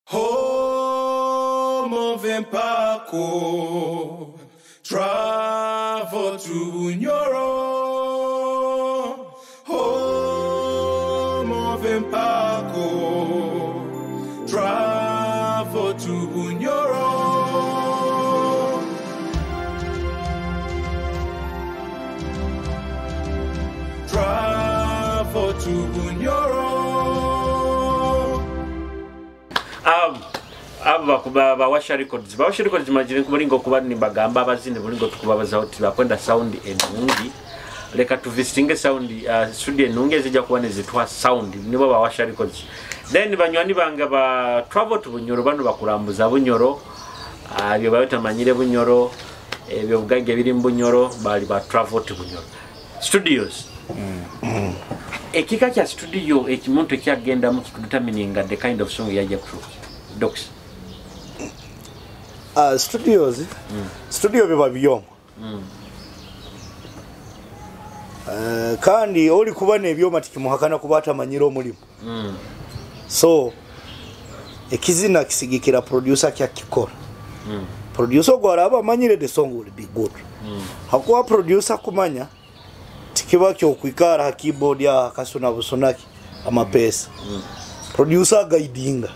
Home of Empako, travel to Bunyoro. Home of Empako, travel to Bunyoro. Travel to Bunyoro. Aba ba Washa Records. Ba Washa Records majire kubalingo kuba ni bagamba abazinde bulingo tukubabaza oti bakwenda sound enungi. Leka tuvisitinge sound studio enungi ezijja kuba nezitwa sound nibo ba Washa Records. Then banywani banga ba travel to Bunyoro bano bakurambuza Bunyoro. Ebyo bayotamanyire Bunyoro, ebyo bugagge biri mu Bunyoro bali ba travel to Bunyoro. Studios. Ekika kya studio ekimuntu ekyagenda mu determining the kind of song yajja ku docs. Studios. Studio biba byoma. Kandi oli kuba n'ebyoma tikimuhakana kuba atamanyira omulimu. So ekizina kisigikira producer kyakikola. Producer gwalaba amanyire the song will be good. Hakuwa producer kumanya tikiba kyokwikara ha keyboard ya kasuna busunaki amapesa. Producer guidinga.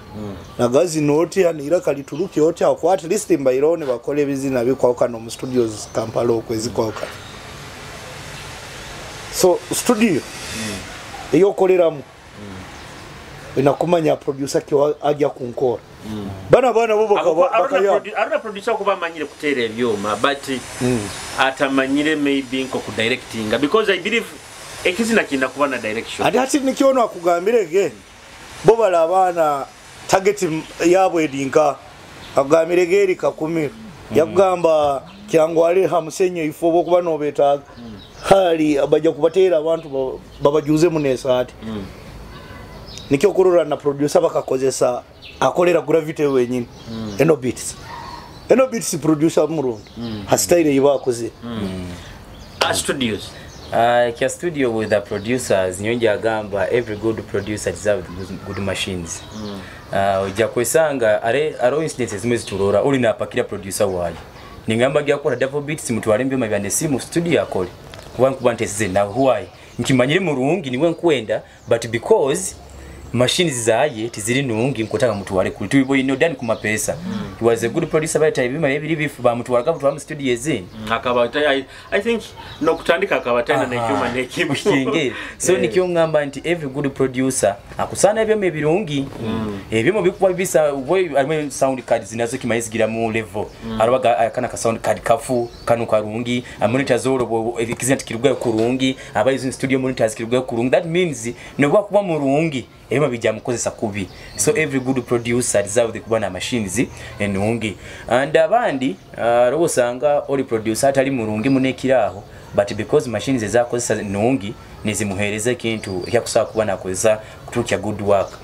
Nagazi noti anira kalituruki yote akwa at least mbairone bakole ebizina bikwauka no mu studios Kampala okwezi kwauka. So studio eyokoleramu inakumanya producer kiwa ajya kunkora. Bana bo bakaya aruna producer kuba amanyire kutera ebyoma but atamanyire maybe nko ku directing because I believe ekizina kinda kuba na direction. Ati hati nikyono akugambirege bo bala abaana target yabwe edinka akugambirege eri kakumiro yakugamba kyangwale hamusenye ifo bo kuba nobetaaga hali abajja kubateera abantu babajuze munesaati. Nikyo kurora na producer bakakozesa akolera Gravity wenyini. Eno Beats. Eno Beats producer murungi. Ha style yibakoze. Studios. Kya studio with the producers, nyonja agamba every good producer deserves good machines. Ojja kwesanga are aro incidences zimwe ziturora uli napakira producer wayo. Ningamba gyakora Davo Beats mutwale mbyoma byande simu studio akole. Kuba nkuba ntesize na why nkimanyire murungi niwe nkwenda, but because machines zaye tiziri nungi nkotaka mutwale kuli tubibo ino dani kuma pesa. He was a good producer by time bima ebiri bifu ba mutwala kabutwa mu studio ezini. Akaba I think no kutandika akaba tena nekyuma nekimu. So nikyo ngamba nti every good producer akusana ebyoma ebirungi. Ebyoma bikuwa bisa alimu sound cards zinazo kimayizigira mu level. Arabaga akana ka sound card kafu kanu karungi, a monitor zoro ekizina kirugayo kurungi, abayizi studio monitors kirugayo kurungi. That means no kuba murungi ebyoma bijja mukozesa kubi. So every good producer deserves kuba na machines enungi. And abandi robosanga oli producer atali murungi munekiraho, but because machines ezakozesa nungi nezimuhereza ekintu ekyakusaba kuba nakozesa kutukya good work.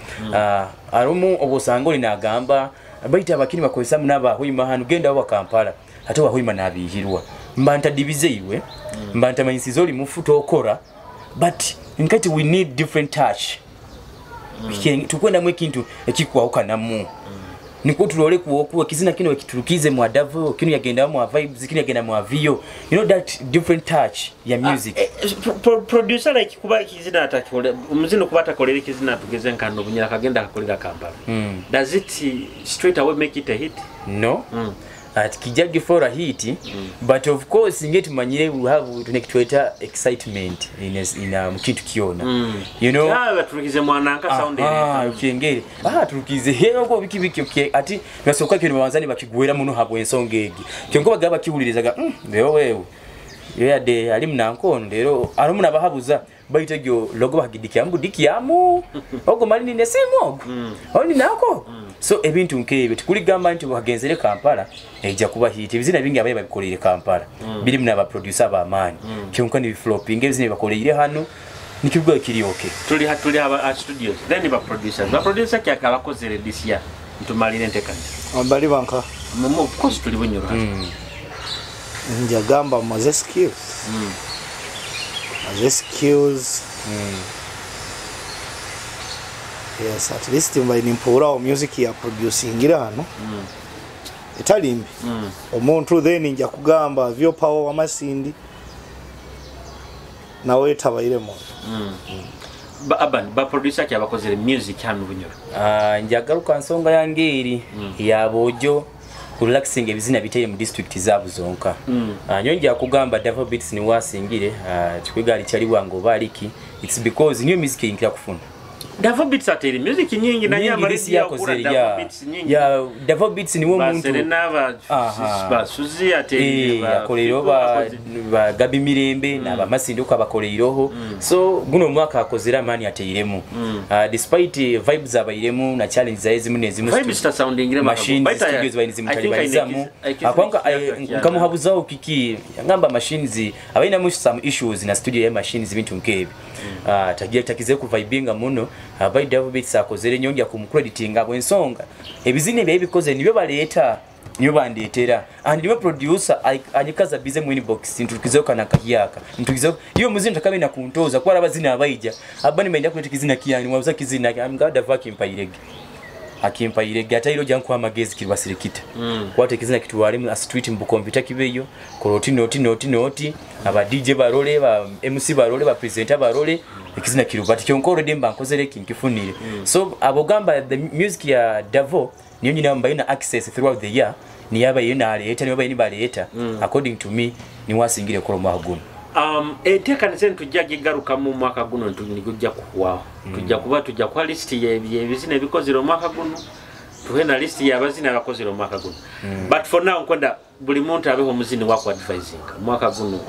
Arumu obosanga oli nagamba baita abakini bakozesa munaba hoima hanu genda wa Kampala ate wahoima nabihirwa mba ntadibize iwe mba ntamanyisizo oli mufuto okora, but nkati we need different touch. Tukwenda mwe kintu ekikwawukanamu. Niko tulole kuokuwa kizina kino ekiturukize mu Davo, kino yagenda mu vibes, kino yagenda mu avio. You know that different touch ya music. Producer like kuba kizina atakole umuzino kuba atakolera kizina tugeze nkano bunyira kagenda akakolera Kampala. Does it straight away make it a hit? No. At kijagi for a hit, but of course ngetu manyire we have tunekitweta excitement in kintu kiona. You know, turukize mwananka sound ukengere. Turukize hero ko biki biki okay ati basoka kintu babanzani bakigwera muno habwe ensonga egi. Kyonko bagaba kiwulirizaga leo wewe. Yo de ali mnankono lero arumuna bahabuza baitegyo logo bagidikiyamu dikiyamu ogo mali ni nesimu ogo. Oni nako. So ebintu nkebe tukuligamba nti bagenzere Kampala ejja kuba hit ebizina bingi abaye babikolere Kampala. Biri muna ba producer ba maani. Kyonka ni flopping ebizina bakolere hano nikibwa kiri okay. Tuli aba studios then ba producers. Ba producer kyaka bakozere this year ntumalire ntekanya. Abali banka. Of course tuli bunyoro. Njagamba maze skills. Maze skills. Yes, at least mba nimpura music ya producing hano. Etalimbi. Omuntu then nja kugamba vyo power wa Masindi nawe tabairemo. Ba ba producer kya bakozere music hano bunyoro. Njagaruka nsonga yangeri ya bojo relaxing ebizina biteye mu district zabu zonka. Nyonja kugamba Davo Beats ni wasingire chikwigali chali wango baliki it's because new music inkira kufuna. Davo Beats ateri music nyingi na nyama yakozere Davo Beats nyingi. Ya Davo Beats ni wo muntu. Serena ba Suzi ateri akolero ba Gabi Mirembe na ba Masindi uko abakoleiroho. So guno mwaka akozera amani ateiremu. Despite vibes abairemu na challenge za ezimu nezimu. Vibes ta sounding ile machines studios bayinizimu talibalizamu. Akwanga nkamuhabuzaho kiki ngamba machines abaina mu some issues na studio ya machines bintu nkebe. Tagiye takize ku vibinga muno. Abai Davo Beats akozere nyongya ku crediting abo ensonga ebizine bya bikoze nibyo baleta niyo bandetera and niwe producer anyikaza bize mu inbox ntukizeyo kana kahiyaka ntukizeyo iyo muzini takabina kuntoza kwa abazina abaija abani menda kuleta kizina kiyani mwabuza kizina amgada vakimpairege akimpairege atayiro janku amagezi kirwasirikita. Kwate kizina kituwale mu street mu computer kibeyo koroti noti noti noti aba DJ barole ba MC barole ba presenter barole ekizina kirubati kyonko already mba nkozere kinkifunire. So abogamba the music ya Davo niyo nyina mba ina access throughout the year ni yaba yina aleta ni yaba yini baleta. According to me ni wasingire kolo mwaka guno. Enteekaniza tujja gigaruka mu mwaka guno nigujja kuwaawo. Tujja kuba tujja kwa list y'ebizina ebikozere omwaka guno tuhe na list y'abazina abakozere omwaka guno. But for now nkwenda buli muntu abeho omuzini wako advising omwaka guno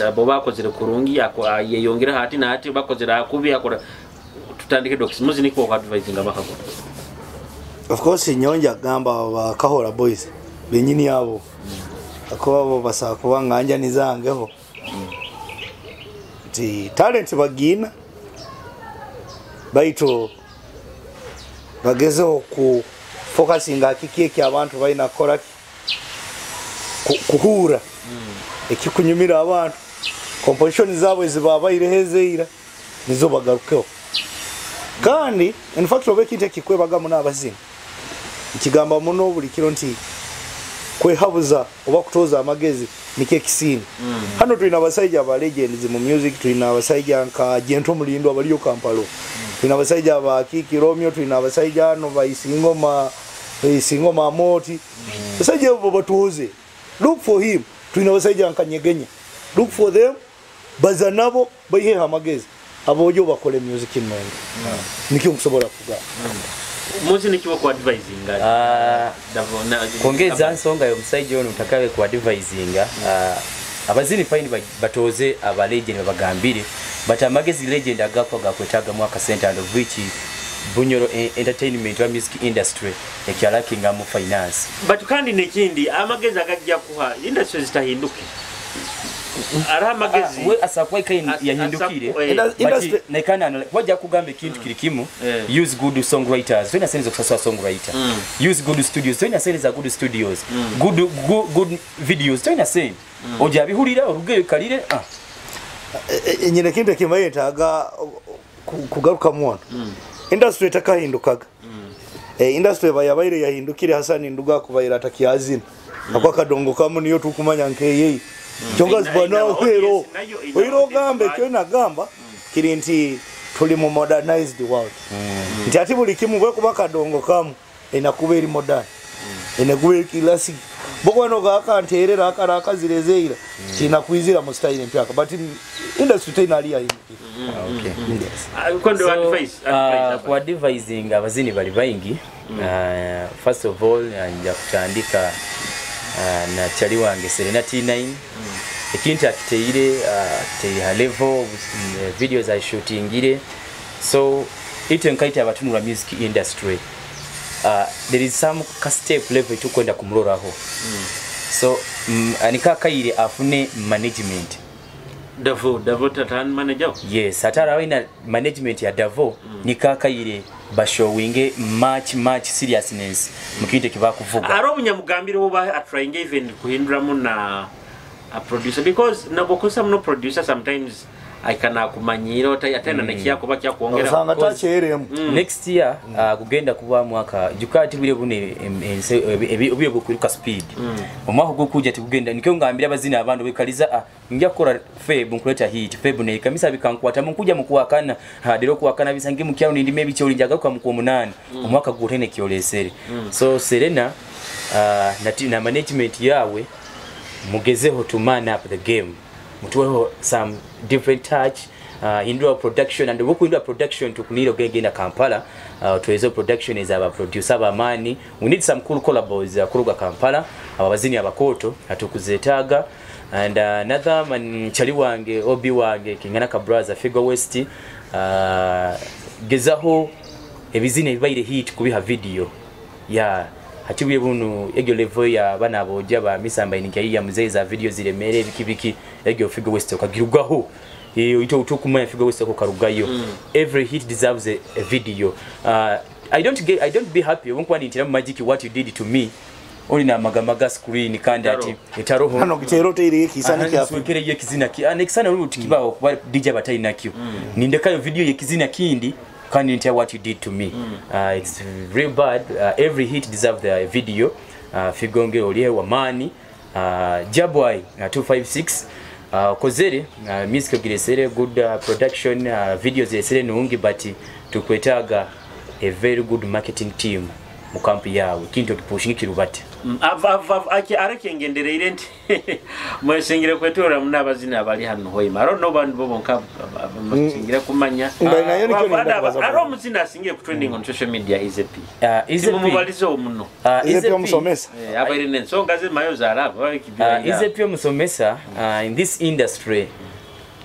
abo bakozere kurungi yeyongera hati na hati bakozere akubi akora tutandike docs muzini kwa advising omwaka guno. Of course nyonja gamba ba Kahora Boys benyini yabo akobo basaba kuba nganja nizangeho. Ti talent bagina baito Bagezeho ku focusinga kiki eki abantu balina kukora kuhura ekikunyumira abantu. Composition zaabwe zibabaireho ezeira nizo bagarukeho. Kandi in fact oba ekintu ekikwebagamu n'abazini nkigamba muno buli kiro nti kwehabuza oba kutoza amagezi nikyo ekisinga. Hano tulina abasaija aba legends mu music, tulina abasaija nka Gento Mulindo abaliyo Kampala, tulina abasaija ba Kiki Romeo, tulina abasaija hano ba Isingoma Amoti. Abasaija abo batuuze, look for him. Tulina abasaija nka Nyegenya, look for them, baza nabo baiheho amagezi abojo bakole music nungi. Nikyo nkusobola kugamba. Muzi nikiwa ku advisinga. Kwongeza nsonga y'omusajja ono ntakabe ku advisinga, abazini fine batoze aba legend babagambire, but amagezi legend agakwa gakwetagamu akasente, and of which Bunyoro entertainment wa music industry ekyalakinga mu finance. But kandi nekindi amagezi agajja kuha industry zitahinduke. Ara amagezi we asakwa kai yahindukire Industry naikana wajja kugamba ekintu kiri kimu. Use good songwriters, tolina sente zokusasula songwriter. Use good studios, tolina sente za good studios. Good videos, tolina sente. Ojja bihulira orugeyo kalire. Nyine ekintu ekimayetaaga kugarukamu wano. Industry etakahindukaga. Industry eba yabaire yahindukire Hasani Nduga kubaira atakyazina. Akwa kadongo kamu niyo tukumanya nkeyei. Kyonga zibana ohero. Ohero gambe kyo nagamba kiri nti tuli mu modernized world. Nti ati buli kimu bwe kuba kadongo kamu enakuba eri modern. Enakuba eri classic. Boko no gaka nterera akara akazirezeira kina kwizira mu style empyaka, but industry tena ali yahindukire. Okay. Yes. Kondo So, advice ku advising abazini bali baingi. First of all nja kutandika na chali wange Serena T9. Ekintu akiteire akiteire level videos I shootingire. So ite nkaita abatunula music industry. There is some step level tukwenda kumuloraho. So anika kaire afune management. Davo tatan manager. Yes, atara wina management ya Davo nikakaire bashowinge much seriousness mukinte kibakuvuga. Aro munyamugambire oba atrying even kuhinduramu na a producer, because nabokosa muno producer sometimes I can akumanyira atena nekiyako bakya kuongera. Osanga takyeremu. Next year kugenda kuba mwaka jukati bile bune obiye bukwiruka speed. Omwaka gukuja tikugenda nikyo ngambira abazina abantu bekaliza nja kora Feb nkuleta hit Feb ne kamisa bikankwata munkuja mukuwakana hadero kuwakana bisange mukyalo ndime bicho linjaga kwa mukwo 8 omwaka gutene kyolesere. So Serena na management yawe mugezeho to man up the game. Mutuweho some different touch hindura production, and woku hindura production tukuniro gengenda Kampala tuwezo production is our producer abamani. We need some cool collabos kuruga Kampala abazini abakoto atukuzetaga. And another man chali wange obi wange kingana ka brother Figo West gezaho ebizine bibaire hit kubiha video ya hatibuye bunu egyo level ya bana boja ba misamba ininka ya muzee za video ziremere biki egyo Figo West okagirugaho iyo ito utokumanya Figo West okarugayo. Every hit deserves a video. I don't be happy won't want it magic what you did to me oli na magamaga screen kandi ati etaroho hano gitero teire kisana kya afukere ye kizina ki anexana uri utikibaho kuba DJ batali nakyo nindekayo video ye kizina kindi kandi ntia what you did to me. It's real bad. Every hit deserves the video. Figonge olihe wa mani Jabwai 256 kozere music giresere good production videos giresere nungi, but tukwetaga a very good marketing team mu kampi yawe kintu kipushinga kirubate. Arekengendereire nti mwesingire kwetora munabazina abali hano hoima. I don't know bantu bonka mwesingire kumanya. Aro muzina asingire ku trending on social media is AP. Mumubalizo muno. Is AP omusomesa. Abaire nensonga ze mayo zaraba. Is AP omusomesa in this industry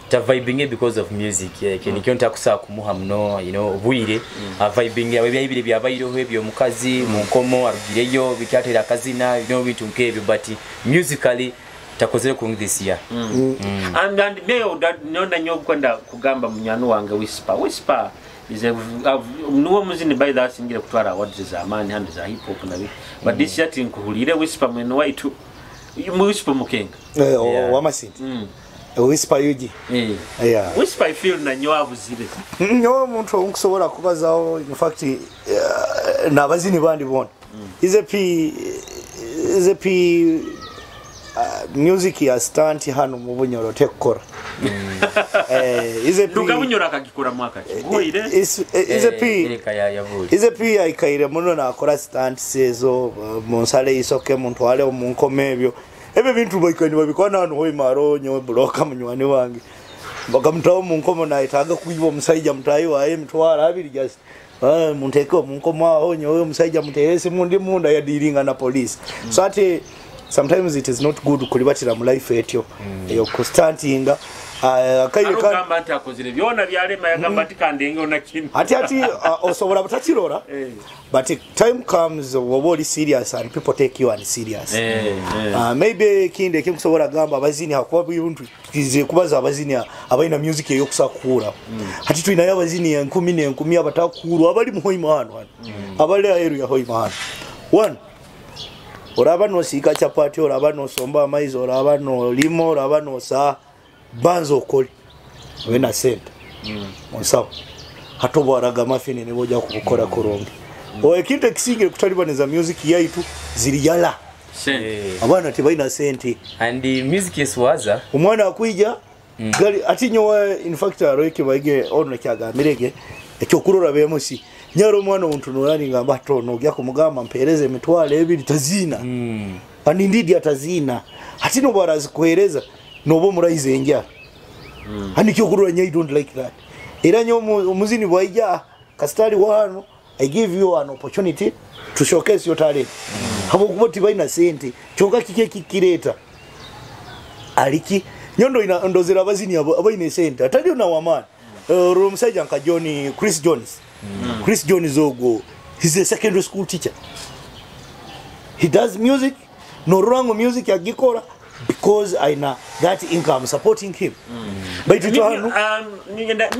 ta vibing because of music. Nikyo ntakusa kumuha muno, you know, obwire vibing abe byabire byabayireho ebyo mukazi munkomo arugireyo bikyatera akazina, you know, bintu nkebyo, but musically takozere ku this year. And meyo nonda nyo kwenda kugamba munyanu wange Whisper. Whisper Nuwo muzini by the asingire kutwara awards z'amaani hano za hip hop nabi, but this year tinkuhulire Whisper mwene waitu mu Whisper mukenga. Yeah. Wamasindi Whisper UG. Yeah. Whisper, I feel nanyo abuzire. Nyowe omuntu onkusobola kubazaho, in fact, n'abazini bandi bona ize p music ya stunt hano mu Bunyoro tekukora. Ize p Nduga Bunyoro akagikora mwaka ki goire. Ize p Ereka yavuye. Ize p aikaire muno nakora stunts ezo mu nsale isoke muntwale mu nkoma ebyo bintu baikani babikora hano hoimaro. Nyowe buloka munywani wange bakamutaho mu nkomo, nayetaaga kuyiba omusajja mutayi waye 20,000, just munteke mu nkomo aho nyowe omusajja mutere esimu ndi munda yadiringa na police. So ate sometimes it is not good kulibatira mu life etyo eyo kustantinga akaire Arugamba nti akozire byona byalema, yagamba nti kandenge ona kinu. Ati osobola butakirora, but time comes woba oli serious and people take you and serious. Maybe ekindi ekinkusobola gamba abazini, hakuba bintu kize kubaza abazini abalina music eyokusakuura. Hati tulinayo abazini enkumi n'enkumi abatakuurwa abali mu Hoima hano abali aheru ya Hoima hano. One, oraba nosiika chapati, oraba nosomba amaizi, oraba nolima, oraba nosaa, banza okole obe na sente onsawo, hati obwaraga amafini nibojja kubukora kurungi. Ekintu ekisingire kutalibaniza music yaitu ziri yala. Sente. Abaana tebalina sente. And the music eswaza. Omwana akwija gali ati nyowe, in fact aroeke baige ono kyagambirege ekyokurora bemusi nyaro omwana omuntu nolani ngamba tono ojja kumugamba mpereze 20,000 tazina. And indeed atazina, ati no barazikuhereza nobo muraize enjara. Hani kyokurora nya, I don't like that. Era nyo omuzini bwaija kasitali wano, I give you an opportunity to showcase your talent. Habwokuba tibalina sente, kyonka kiki kikireta aliki nyondo ina ndozera abazini abo abalina sente atali na wamaani. Olwo omusajja nka John Chris Jones. Chris Jones ogwo, he's a secondary school teacher, he does music norurango music agikora because aina that income supporting him. Baitu hano Ngenda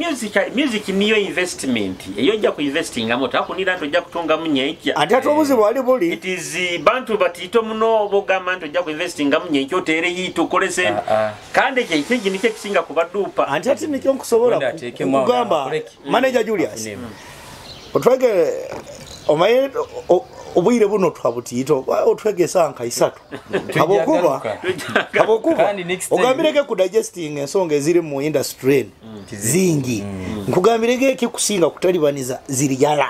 music niyo investment eyo ojja ku investingamu takunira nti ojja kutungamu nyenkya. Ate ate obuzibu bwali buli It is bantu batito muno bogamba nti ojja ku investingamu nyenkya otere yiito okole sente, kandi ekyo ekingi nikyo ekisinga kubaduupa. Anti ate nikyo nkusobola Wenda ateekemu awo kugamba n'akoleki. Manager Julius, Afunemu. otwege omaye obwire buno twabutiito otwegesa nka 3 habwokuba Tujjagaruka. habwokuba Kandi next time- ogambirege ku digesting ensonga eziri mu industry eno zingi, nkugambirege ekikusinga kutalibaniza ziri yala.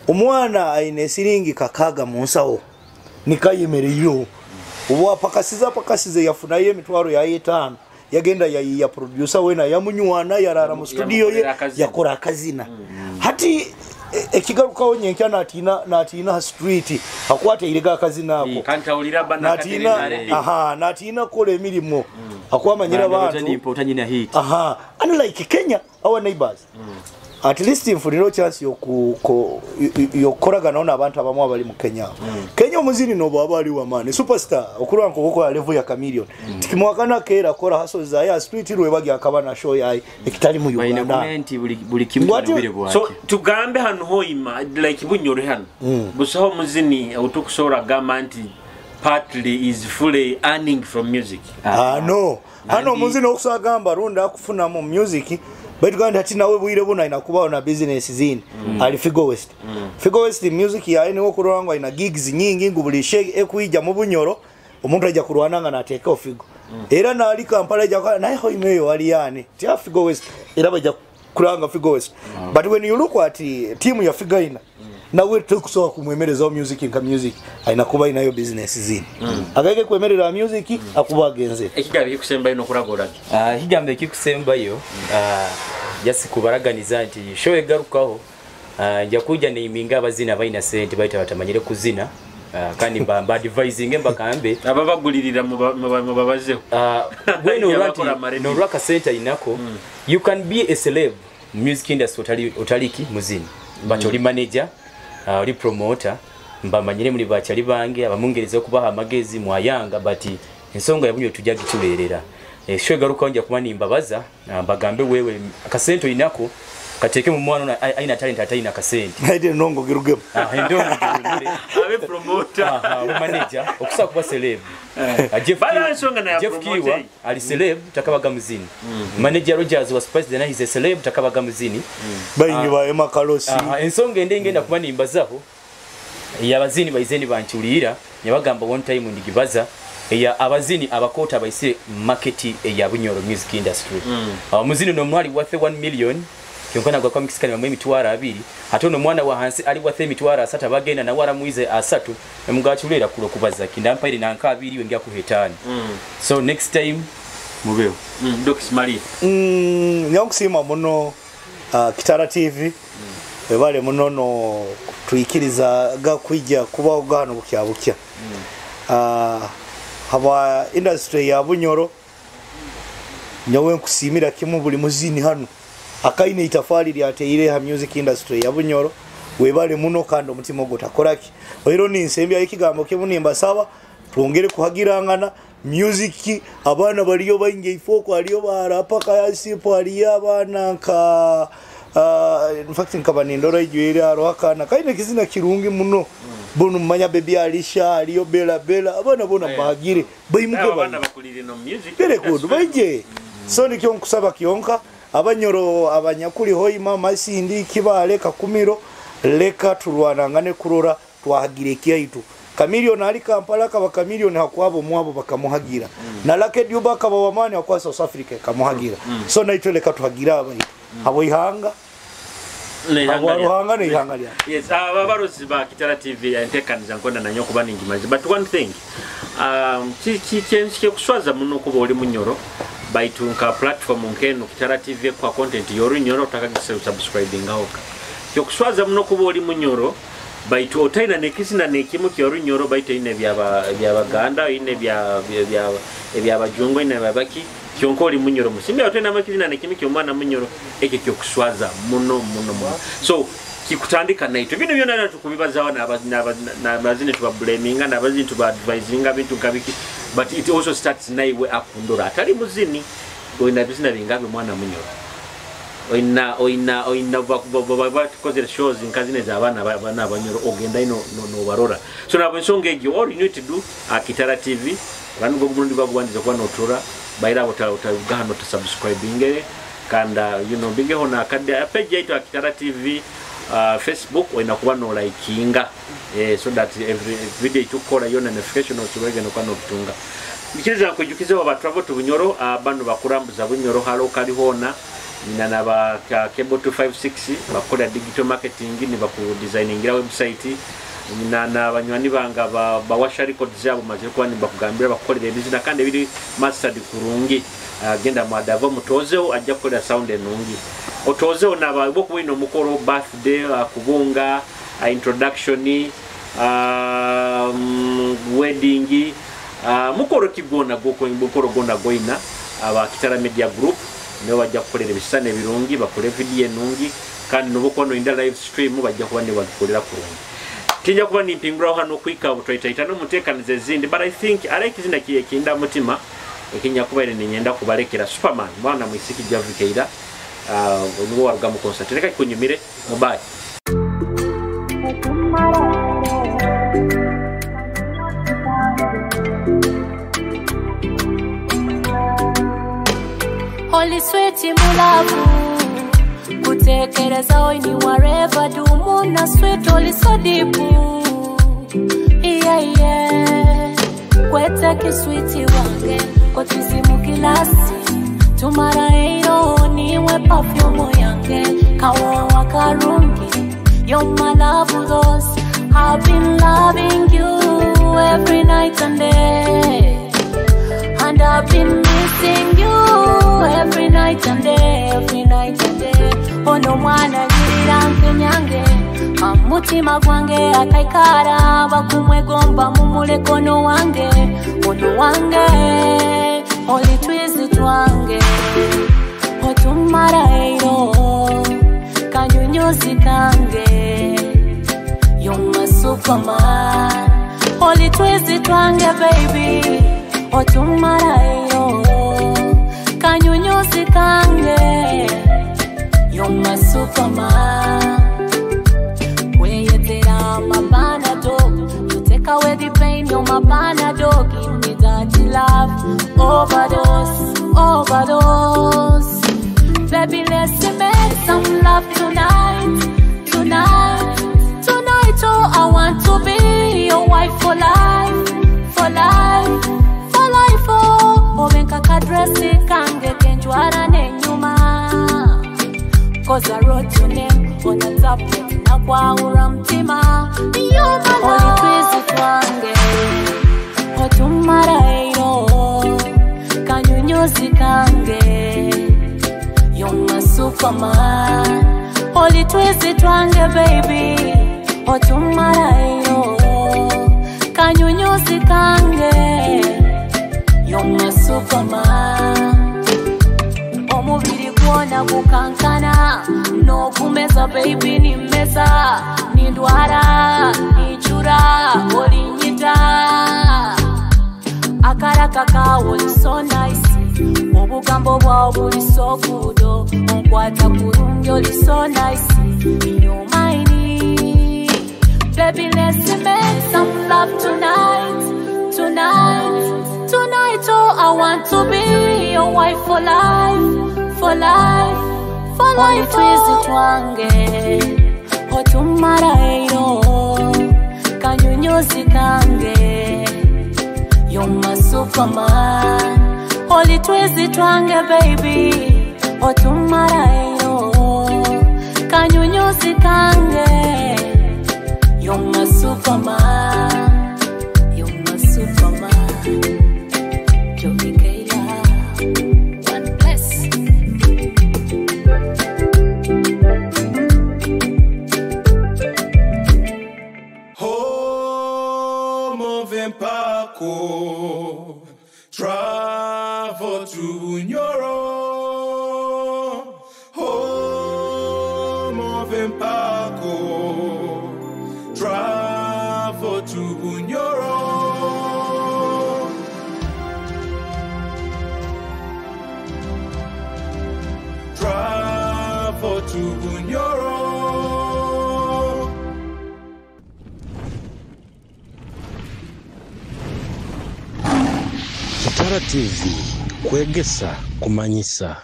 Omwana aine esiringi 6 mu nsawo nikayemereyo obwapakasiza pakasize yafunayo 5,000 yagenda yayiya producer wena yamunywana yarara mu studio ye. Yamukolera akazina. Yakora akazina. Hati ekigarukawo nyenkya natina street akwata irega akazina ako. Kandi awulira bana. Natina aha natina kola emirimu akwamanyira Bana abantu. Utanyina hit. Aha, unlike Kenya, our neighbors, at least nfunira chance yokukoragana n'abantu abamu abali mu Kenya. Kenya omuzini nobo aba ali wamaani superstar okulwa nkokukola level ya Chameleone, tikimwakana keera kola hustle za ya street lwebagi akaba na show yayi ekitali mu Balina Uganda. kumanya nti buli kimu Ngwati- kina obwire bwakyo. So tugambe hano Hoima, like Bunyoro hano busaho muzini otukusobola gamba nti partly is fully earning from music? Ah, no, hano omuzini okusagamba rundi akufuna mu music, baitu kandi ati nawe bwire buno alina kubaho na business zindi. Ali Figo West. Figo West music yaye niwo kurora ngo alina gigs nyingi ngu buli she ekuija mu Bunyoro omuntu ajja kurwana nga nateekeo Figo. Era naali Kampala ajja naye Hoima eyo wali yani tya Figo West, era bajja kulanga Figo West. But when you look at timu ya Figo ina nawe tekusobola kumwemerezawo music nka music, alina kuba inayo business zindi. Agage kwemerera music akuba agenze. Ekigambo ekikusembayo n'okulaga. Ekigambo ekikusembayo, just kubaraganiza nti show egarukaho, nja kujja neiminga abazina balina sente baita batamanyire kuzina, kandi mba advising mbakambe Ababagulirira mubabazeho. Gwe Abakola amaredi. nolwa akasente alinako, you can be a celeb mu music industry otaliki muzini, but oli manager, oli promoter, mbamanyire muli bakyali bange abamungereza okubaha amagezi mwayanga, but ensonga yabunyo tujja gikibeerera. Show egarukaho nja kuba nimbabaza, mbagambe wewe akasente olinako. Kateeke mu mwana ono aina talent ataina kasente. Naide ndongo girugemu. Endongo girugemu. Abe promoter. Abe manager okusobola kuba celeb. Jeff Kiwa ali celeb takabaga muzini. Manager Rogers wa Spice Diana is a celeb takabaga muzini. Bayingi ba Emma Kalosi. Ensonga ende ngenda kuba nimbazaho. Eyabazini baizeni banchulira nyabagamba one time ndigibaza eya abazini abakota baise market eya Bunyoro music industry. Muzini no mwali worth 1 million kyonkana gwa kwa mkisikani mamwe emitwaro 2 ate ono mwana wa hansi ali worth emitwaro 3 bagenda na wara muize 3 emugachulera kulo kubaza kindampaire nanka 2 wengia kuhetani. So next time mubeo. Dox Maria. Nyakusima muno Kitara TV. Ebale muno no tuikiriza ga kwijja kubaho gano bukya bukya. Haba industry ya Bunyoro nyawe nkusimira kimu buli muzini hano akaine itafali lyateire ha music industry ya Bunyoro webale muno kandi omutima ogwo takoraki oiro ni nsembya ekigambo kimunimba saba twongere kuhagirangana music abana baliyo bainge ifoko aliyo barapa kayasipo aliyo abana nka in fact nkaba nindora ijwere arohakana kaine kizina kirungi muno. Bono manya baby Alisha aliyo bela bela abana bona bahagire bayimuke abana bakulire no music bere kudu baje. So nikyo nkusaba kionka abanyoro abanyakuli hoima masindi kibale kakumiro leka tulwanangane kurora twahagire kyaitu. Kamilion ali Kampala kaba Kamilion hakwabo mwabo bakamuhagira. Na Lucky Dube kaba wamani akwa South Africa kamuhagira. So naitwe leka tuhagira abayitu. Abo ihanga Yes, ababarozi ba Kitara TV entekaniza nkonda nanyo kuba ningimaze. But one thing, kuswaza muno kuba oli Munyoro baitu nka platform nkeno Kitara TV kwa content yorunyoro utakagisa subscribing hoka. Kyo kuswaza muno kuba oli Munyoro baitu otaina nekisina nekimu kyorunyoro baitu ine bya Baganda ine bya bya bajungo ine babaki kyonko oli Munyoro musimbi otaina makizina nekimu kyo mwana Munyoro ekyo kyo kuswaza muno muno muno. So kikutandika naito bino byona tukubibazawo n'abazini tubablaminga n'abazini tubaadvisinga bintu kabiki, but it also starts naiwe akundora atali muzini oina bizina bingabe mwana Munyoro oina oina oina bakozere shows nkazine za abana abana abanyoro ogenda ino no barora. So nabo ensonga egyo all you need to do Kitara TV banu gomurundi bagubandiza kuba notura baira utagano to subscribing kanda you know bigeho na kade page yaitu Kitara TV Facebook oina kuba no likinga so that every video tukora yona notification osobege no kwano kutunga nikiriza kujukiza wa travel to Bunyoro bano bakurambuza Bunyoro halo kali hona nina na ba Cable 256 bakola digital marketing ni baku designingira website nina na banywani banga ba Washa Records yabo maze kuba ni bakugambira bakolera ebizina kandi biri mastered kurungi. Genda mwadavo mutozeho ajja kukolera sound enungi otozeho naba bo kuwino mukoro birthday kubunga introduction wedding mukoro kigona goko mukoro gona goina aba Kitara Media Group nibo bajja kukolera ebisane ebirungi bakole video enungi kandi nobukono inda live stream bajja kuba ne bakolera kurungi. Tinja kuba nimpingura hano kwika butwaitaita no mutekanize zindi, but I think areke zina kiyekinda mutima ekinya kuba ine nyenda kubalekera Superman mwana mwisiki javikeira nuwo waruga mu concert reka kunyumire mubaye. Holy sweet mulavu kutekereza oini wherever dumuna sweet holy so deep yeah yeah kwete kiswiti wange kotisimu kilasi tumara eiro niwe perfume yange kawowa karungi you're my love those I've been loving you every night and day and I've been missing you every night and day, every night and day. Ono mwana nyirira nkenyange amutima gwange akaikara bakumwegomba mumulekono wange ono wange oli twizi twange otumara eiro kanyunyuzi kange you're my superman oli twizi twange baby otumara eiro kanyunyuzi kange You're my superman. Weyetera my panado. You take away the pain, you're my panado. Give me that love. Overdose, overdose. Baby, let's make some love tonight, tonight, tonight. Oh, I want to be your wife for life, for life, for life. Oh, obenka kadresi kange kenjwara nenyuma. 'Cause I wrote your name on the tablet nakwawura mtima. You're my love. Oli twange otumara eyo kanyunyuzi kange. You're my superman. Oli twizi twange baby otumara eyo kanyunyuzi kange. You're my superman. Omubiri gwona gukankana n'okumeza baby nimeza nindwara nichura olinyita akaraka kawo oli so nice obugambo bwawo buli so good onkwata kurungi oli so nice you're mine. Baby, let's make some love tonight, tonight, tonight. Oh, I want to be your wife for life, for life, for life. Twizi twange otumara eyo kanyunyuzi kange. You're my superman. Oli twizi twange baby otumara eyo kanyunyuzi kange. You're my superman. You're my superman. Joey Kayla. One bless. Home of Empako, travel to Bunyoro. Home of Empako, travel to Bunyoro. Travel to Bunyoro. Kitara TV kwegesa kumanyisa.